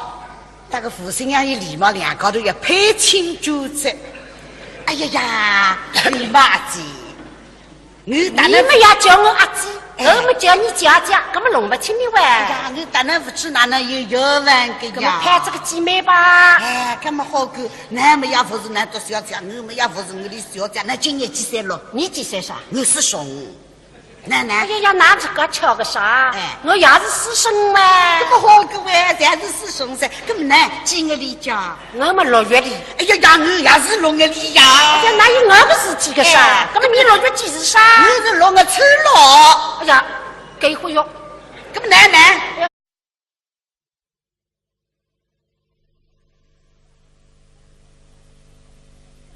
搭个父亲呀，伊礼貌两家头要攀亲眷哉。哎呀呀，礼貌阿姐，我当然，你们要叫我阿姐，哎，我们叫你姐姐，搿么弄勿清的喂。哎呀，我当然勿知哪能有缘分个呀。搿么攀这个姐妹吧。哎，搿么好个，㑚么也勿是㑚笃小姐，我么也勿是我俚小姐，㑚今年几岁了？你几岁啥？我四十五。 奶奶。哎呀呀，㑚自家巧个啥？哎。我也是师生嘛。搿么好个喂，侪是师生噻。搿么㑚几月里家？我么六月里。哎呀呀，我也是六月里呀。呀，哪有我个事体个啥？哎。搿么你六月几时啥？我是六月初六。哎呀，搿一回哟。搿么奶奶？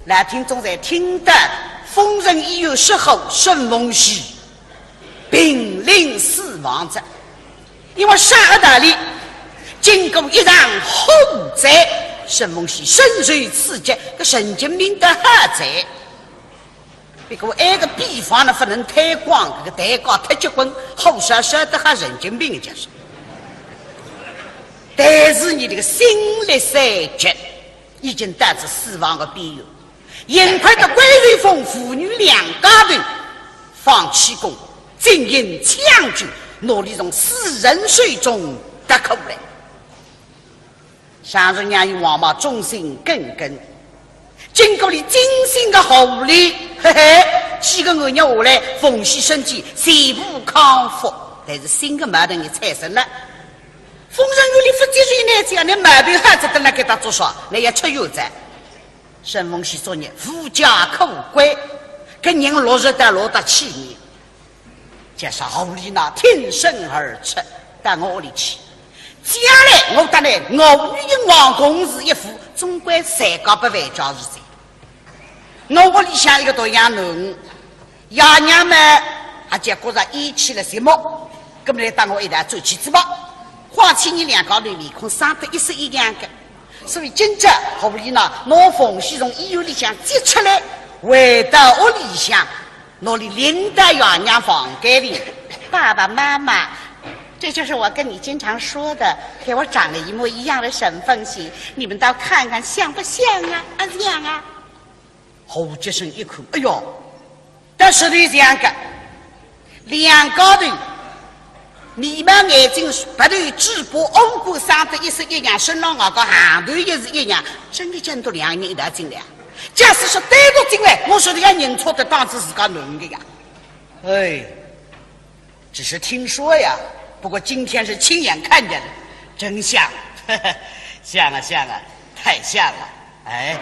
老听众侪听得，疯人医院失火，沈凤喜濒临死亡哉。因为啥个道理？经过一场火灾，沈凤喜深受刺激，个神经病得好哉。不过埃个秘方呢，不能推广，搿个代价太结棍，火烧烧得好神经病就是。但是伊这个心力衰竭，已经到仔死亡的边缘。幸亏得关瑞峰父女两家头放气功，进行抢救，拿伊从死神手中夺过来。常熟娘与王妈忠心耿耿，经过了精心的护理，嘿嘿，几个月下来，凤喜身体全部康复，但是新的矛盾也产生了。疯人院里勿接受呢，只要你毛病好仔，等辣该搭做啥？你要出院哉。 沈凤喜作孽，无家可归，搿人落实到落得去呢，就是何丽娜挺身而出，到我屋里去。将来我搭你，我与你王公事一副，总归谁家不为家事哉。我屋里向一个独养囡， 爷娘嘛，也就觉着厌气了寂寞，搿么来搭我一道转去仔吧。况且伲两家头面孔生得一式一样的，所以今朝何丽娜拿凤喜从医院里向接出来，回到屋里向，拿伊领到爷娘房间里。爸爸妈妈，这就是我跟你经常说的，给我长得一模一样的沈凤喜，你们倒看看像不像啊？啊，像啊！ 何洁身一看，哎哟，但是你这样个，两家头，眉毛眼睛鼻头嘴巴五官生得一式一样，身浪外加行头也是一样，真的见到两人一道进来啊。假使说单独进来，我说的要认错的，当仔自家囡的呀。哎， 只是听说呀，不过今天是亲眼看见的，真像，像啊像啊，太像了。哎，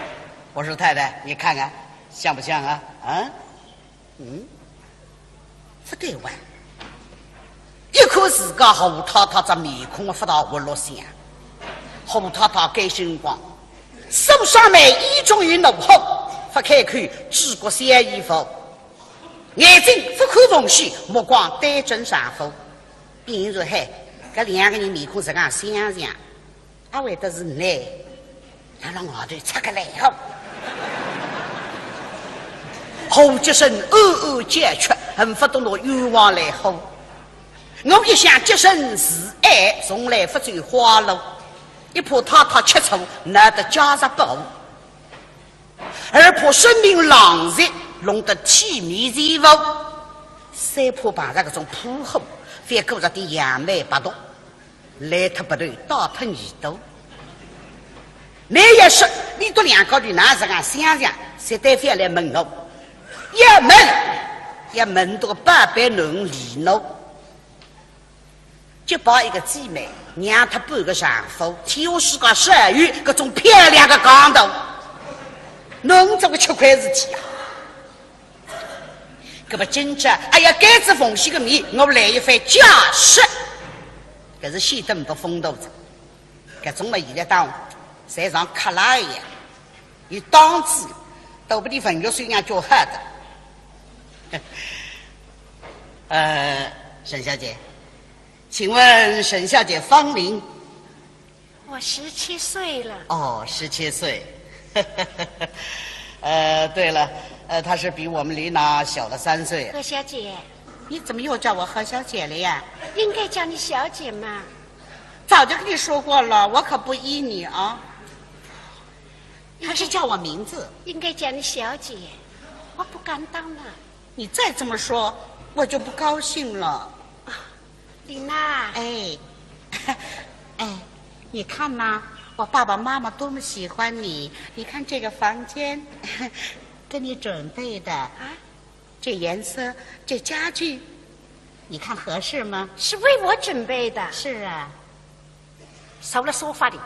我说太太，你看看，像不像啊？啊？嗯，不对哇。一看自家何太太这面孔啊，不大活络相。何太太该辰光，手上面已经有怒火，不开口，只顾小姨夫。 眼睛不看凤喜，目光对准丈夫。比如说，嘿，搿两个人面孔实梗相像，阿会得是倷辣辣外头出个来哦？何洁身暗暗叫屈，恨不得拿冤枉来呼。我一向洁身自爱，从来不走花路，一怕太太吃醋，闹得家室不和。 二怕生病浪费，弄得体面全无。三怕碰着搿种泼货，反过着点杨梅白毒，烂脱鼻头，带脱耳朵。倷要说，倷笃两家头哪实梗相像，绝对覅来问我。要问，要问到宝贝囡儿李娜。 结拜一个姊妹，让她半个丈夫，天下世界少有搿种漂亮的讲头，侬做个吃亏事体啊！搿么今朝，哎呀，该只凤喜个面，我来一番解释，搿是显得呒不风度哉。搿种么现在当侪像克拉一样，有档次，都不比文学素养叫好的。呃，沈小姐， 请问沈小姐芳龄？我十七岁了。哦，十七岁。呃，对了，呃，她是比我们李娜小了三岁。何小姐。你怎么又叫我何小姐了呀？应该叫你小姐嘛。早就跟你说过了，我可不依你啊。还是叫我名字。应该叫你小姐，我不敢当啊。 你再这么说，我就不高兴了。啊，李娜。哎，哎，你看呐，我爸爸妈妈多么喜欢你，你看这个房间，给你准备的，啊？这颜色，这家具，你看合适吗？是为我准备的。是啊。 坐辣沙发里，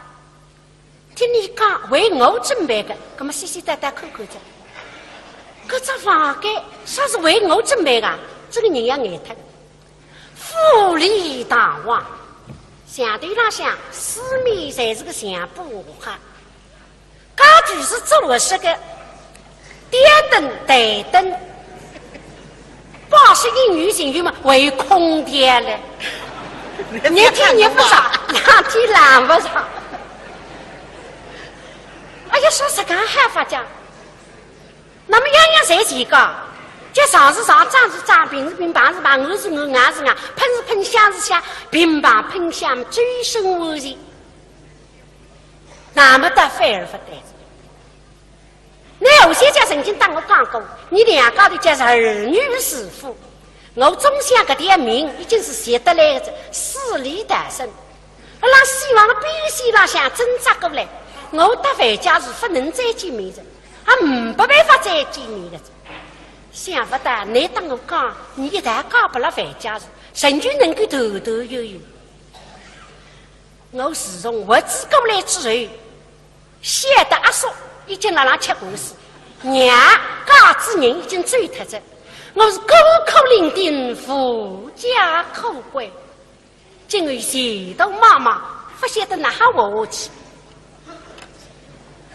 听你讲为我准备的，葛么细细淡淡看看哉。搿只房间啥是为我准备的，这个人要呆脱。富丽堂皇，墙头浪向四面侪是个墙布画，家具是做合适的，吊灯、台灯，八十一女情愿嘛，还有空调嘞。热天热勿着，冷天冷勿着。哎呀，说实梗好法讲，那么样样侪自家，叫上是上，装是装，平是平，碰是碰，硬是硬，硬是硬，喷是喷，香是香，乒乓喷香，周身无事。那么倒反而勿对。 那我先前曾经搭我讲过，伲两家头叫是儿女如父。我总想搿条命已经是拾得来个，死里逃生。辣死亡个边线浪向挣扎过来，我搭樊家树勿能再见面哉，也没办法再见面个。想勿到，倷搭我讲，伲一道嫁拨了樊家树，仍旧能够团团圆圆。我自从活仔过来之后， 晓得阿叔已经辣辣吃官司，娘家之人已经走脱哉，我是孤苦伶仃，无家可归。今后前途茫茫，勿晓得哪哈活下去。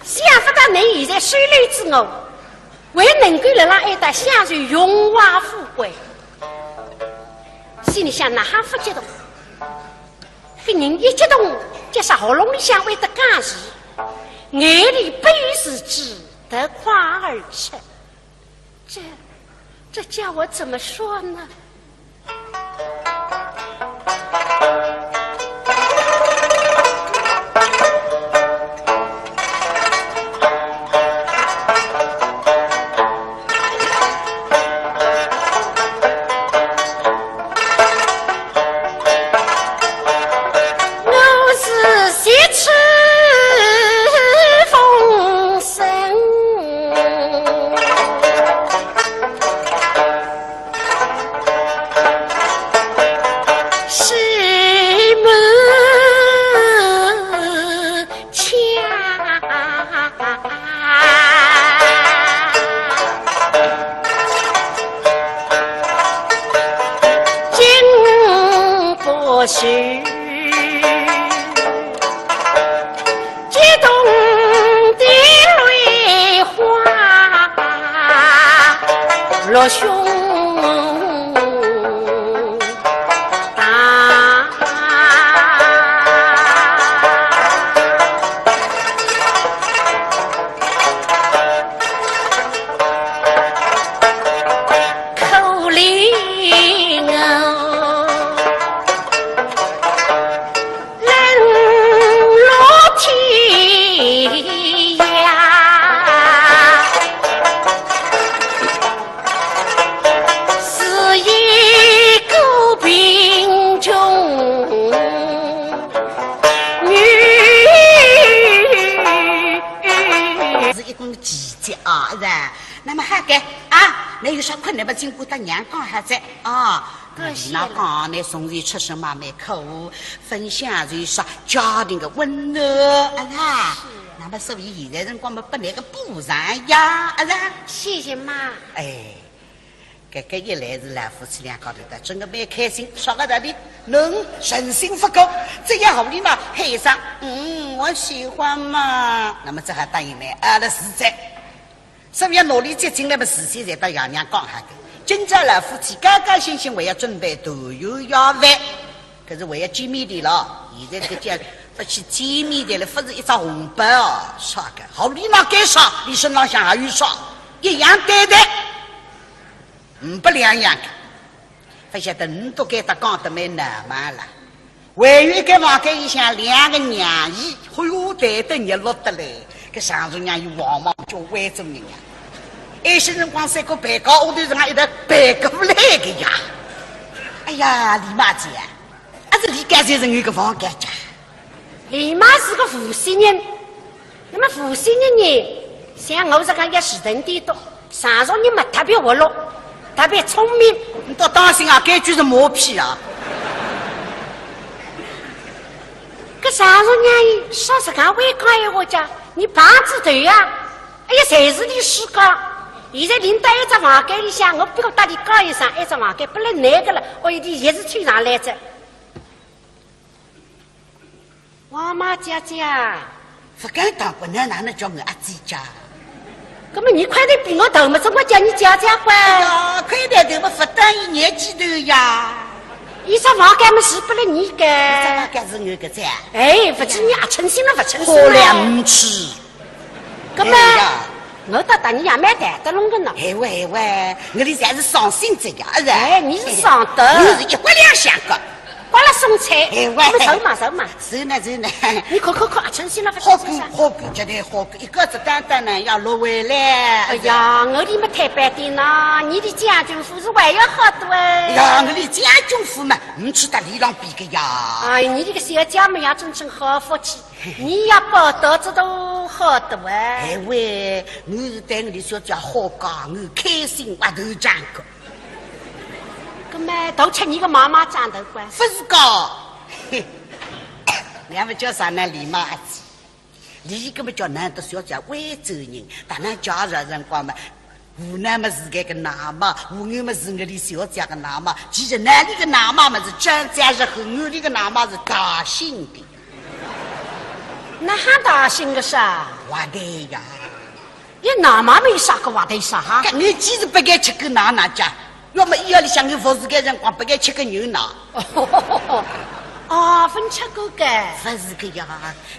想勿到倷现在收留仔我，还能够辣辣埃搭享受荣华富贵。心里向哪哈勿激动？ 搿人一激动，就啥喉咙里向会得哽住，眼泪不由自主夺眶而出。这，这叫我怎么说呢？ 我是一次风声，是门前。 经不起激动的泪花落胸。 可怜我冷落天涯，是一个贫穷女。 是一种奇迹啊，是吧？那么好个啊，倷有啥困难么，尽管搭娘讲好哉啊。多谢了。那讲倷从前出身嘛蛮苦，勿享受啥家庭个温暖，啊，是吧？是啊。那么所以现在辰光么，拨倷个补偿呀，啊，是吧？谢谢妈。哎。 搿个一来是老夫妻两家头的，真个蛮开心，说个道理，能顺心勿过，只要狐狸嘛喊一声，嗯，我喜欢嘛，那么只好答应了，啊，那是哉。所以要拿俚接进来嘛，事先侪搭爷娘讲好的。今朝老夫妻高高兴兴，还要准备团圆夜饭。 可是还要见面的咯，现在搿叫勿去见面的了，勿是一只红包哦，啥个？好，俚哪该啥，俚身浪向还有啥，一样对待，嗯，勿两样个。勿晓得倷都该搭讲得蛮难嘛啦。还有一个房间里向两个娘姨，哎哟，谈得热络得来，搿常熟娘姨望望叫歪嘴人呀。埃些辰光三个陪嫁下头是俺一道陪过来个呀。哎呀，李妈姐， 阿是李家才是有个房间家。李妈是个无锡人，那么无锡人呢，像我这个也是人的多，常熟人嘛特别活络，特别聪明。你倒当心啊，该句是马屁啊。搿常熟娘说实梗会讲闲话讲，你碰仔头啊，哎呀，侪是俚世界。现在领到一只房间里向，我不过搭俚讲一声，一只房间不能那个了，哦，俚也是凑上来着。 王妈姐姐啊。勿敢当，勿能哪能叫我阿姐姐？搿么你块头比我大嘛，总归叫你姐姐吧。哎呀，块头大嘛，勿等于年纪大呀。伊只房间么是拨了你个。伊只房间是我个噻。哎，勿知你阿称心了勿称心好了，了？唔去。搿么，哎呀。我倒搭你也蛮谈得拢个呢。哎喂，哎喂，我里侪是伤心着呀，是吧？哎，你是伤得。我是一国两相个。 刮了送菜，哎，喂。我们走嘛，走嘛。是呢，是呢。你看看看，阿春心了勿好过，好过，绝对好过。一个子单单呢，要落回来。哎呀，我里么太白点呐，你的将军府是还要好多哎。哎呀，我里将军府嘛，唔去搭里浪比个呀。哎，你这个小姐嘛，也真正好福气，你也报答这都好多哎。哎喂，我是对我的小姐好讲，我开心，我头涨个。 搿么，都吃你个妈妈长头官。勿是个，嘿，俺们叫啥呢？李妈阿姊，李搿么叫难得小姐会做人，搭俺介绍辰光嘛，湖南么是搿个奶妈，湖南么是我里小姐个奶妈，其实哪里个奶妈么是张家是和我里个奶妈是大姓的。哪哈大姓个啥？我的呀。 伊奶妈没啥个话头啥哈？搿你几时不该吃个奶奶家？要么医院里向你服侍个辰光不该吃个牛奶。哦，分吃过个。勿是个呀，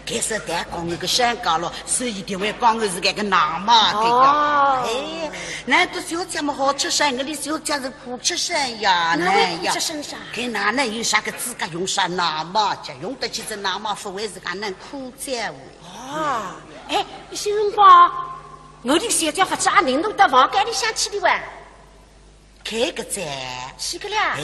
该是代讲我个身家咯，所以定会讲我是搿个奶妈个呀。哦。哎，难得小姐么好出身，我里小姐是苦出身呀，那位苦出身啥？搿哪能有啥个资格用啥奶妈家？用得起这奶妈，勿会是介能苦哉哦。 哦，哎，有些辰光，我的小姐勿知阿领导到房间里向去的哇。搿个哉。是个啦。哎，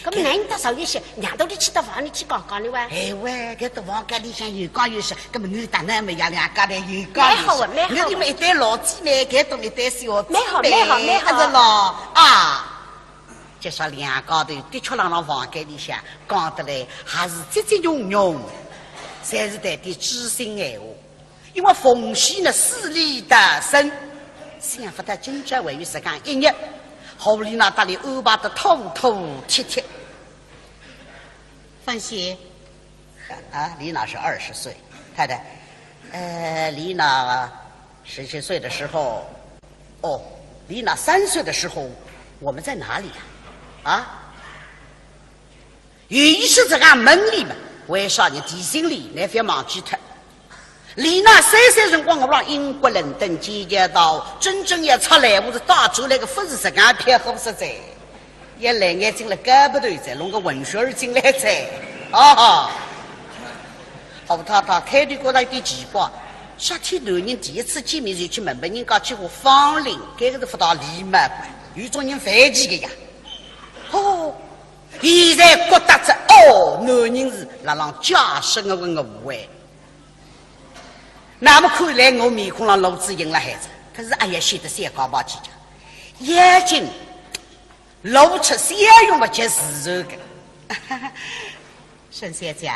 搿么难得少一些，让到你去到房里去讲讲的哇。哎喂，搿到房间里向有讲有说，搿么我搭侬么也两家头有讲有说。蛮好啊，蛮好啊。我们一对老姊妹，搿种一对小姊妹，蛮好，蛮好，蛮好。还是咯，啊。就说两家头的确辣辣房间里向讲得来，还是节节融融，侪是谈点知心闲话。 因为凤喜呢，死里逃生，想勿到今朝还有实梗一日，何丽娜搭俚安排得妥妥帖帖。凤喜。啊，丽娜是二十岁，太太，呃，丽娜十七岁的时候，哦，丽娜三岁的时候，我们在哪里呀？啊？ 有一些实梗问俚嘛，为啥呢？提醒俚，侬覅忘记脱。丽娜三岁辰光，我辣英国伦敦见见到，真正要出来，我是带出来个勿是实梗撇脱实哉。一来眼睛了搞不对哉，弄个混血儿进来哉。啊哈！好太太开头觉得有点奇怪，啥体男人第一次见面就去问问人家几化芳龄，搿个是勿大礼貌个，有种人犯忌个呀。哦， 现在觉得这，哦，男人是辣浪假生个问个误会。那么看来我面孔上露出笑容来哉，可是哎呀，显得小家伙气呀，眼睛露出笑容嘛，就是这个。沈小姐，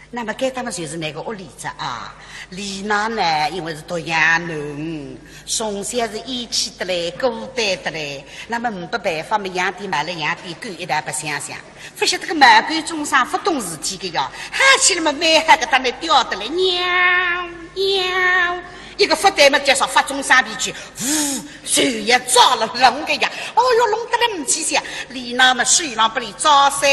那么该搭么就是那个屋里哉啊。丽娜呢，因为是独养囡，从小是厌气得来，孤单得来，那么没办法么，养点猫了养点狗一道白相相。勿晓得个猫狗众生勿懂事体个呀，喊起来么蛮好个，搭那叫得来，喵，喵，一个勿对么，就说发众生脾气，呜，手也抓了弄个呀，哦哟，弄得来唔起想。丽娜么手浪拨俚抓噻，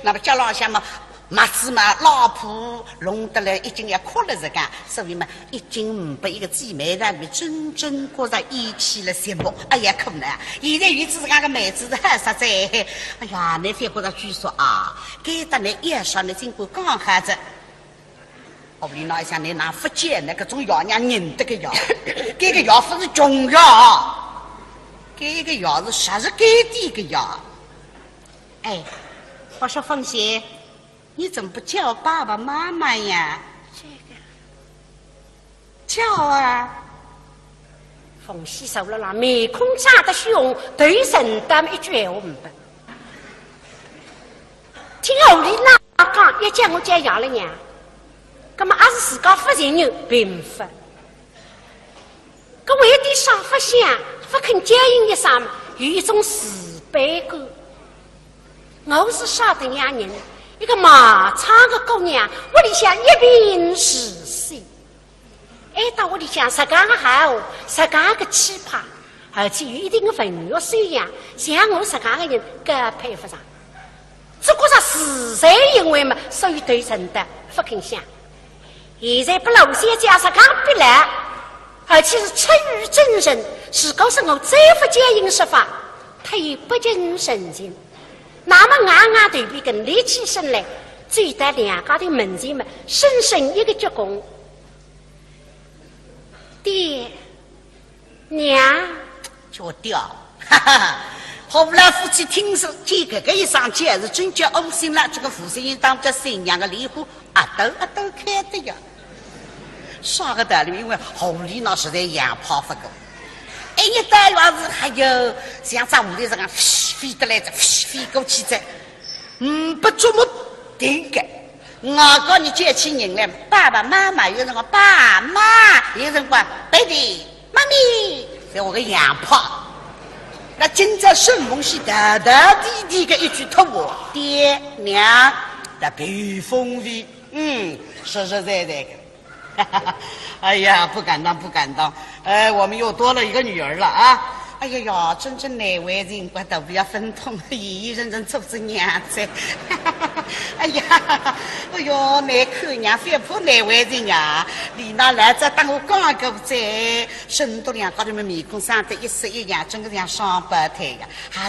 那么脚浪向么 么子嘛，老婆弄得来已经要哭了实梗，所以嘛，已经没一个姊妹让俚真正觉着厌气了寂寞。哎呀，可怜，现在有仔实梗个妹子是好煞哉。哎呀，侬覅觉着拘束啊，该搭侬一说，侬尽管讲好哉。屋里哪一想，侬哪勿见，那个种爷娘认得个呀，搿个爷勿是穷爷啊，搿个爷是啥是该地个呀。哎，我说凤喜， 你怎么不叫爸爸妈妈呀？这个，叫啊！凤喜手了啦，面孔涨得血红，头沉得一句闲话没。听屋里哪讲，要叫我叫爷了娘，葛么阿是自家勿承认，并勿。 搿为点啥勿响，勿肯叫应一声嘛，有一种自卑感。我是啥等样人，一个卖唱个姑娘，屋里向一贫如洗。哎，到屋里向实梗个好，实梗个气派，而且有一定的文学修养，像我实梗个人更配勿上。只觉着实在因为嘛，所以对人的勿肯想。现在拨罗小姐实梗逼来，而且是出于真诚，如果是我再勿讲伊说法，他也不近人情。那么硬硬头皮跟立起身来，走到两家头门前嘛，深深一个鞠躬。爹，娘，叫爹，哈哈哈！好，老夫妻听说见搿个一声，简直真叫窝心了。这个父亲当着新娘的脸孔，啊兜啊兜开的呀。啥个道理？因为屋里呢实在洋派勿够。哎，一到院子，哎哟，像只蝴蝶实梗飞得来哉，飞过去哉，嗯，不怎么停个。外加你叫起人来，爸爸妈妈，有辰光爸妈，有辰光 baby、妈咪，侪我个洋派。那今朝沈凤喜大大地地个一句托话，爹娘，特别风味，嗯，实实在在个。哎呀，不敢当，不敢当。呃，我们又多了一个女儿了啊。哎呀呀，真正难为情，我都不要分痛，一人人做仔娘哉。哎呀，哎哟，难看娘，反怕难为情呀。李娜来这搭我讲个哉，沈笃两家头么面孔生得一式一样，真个像双胞胎呀。还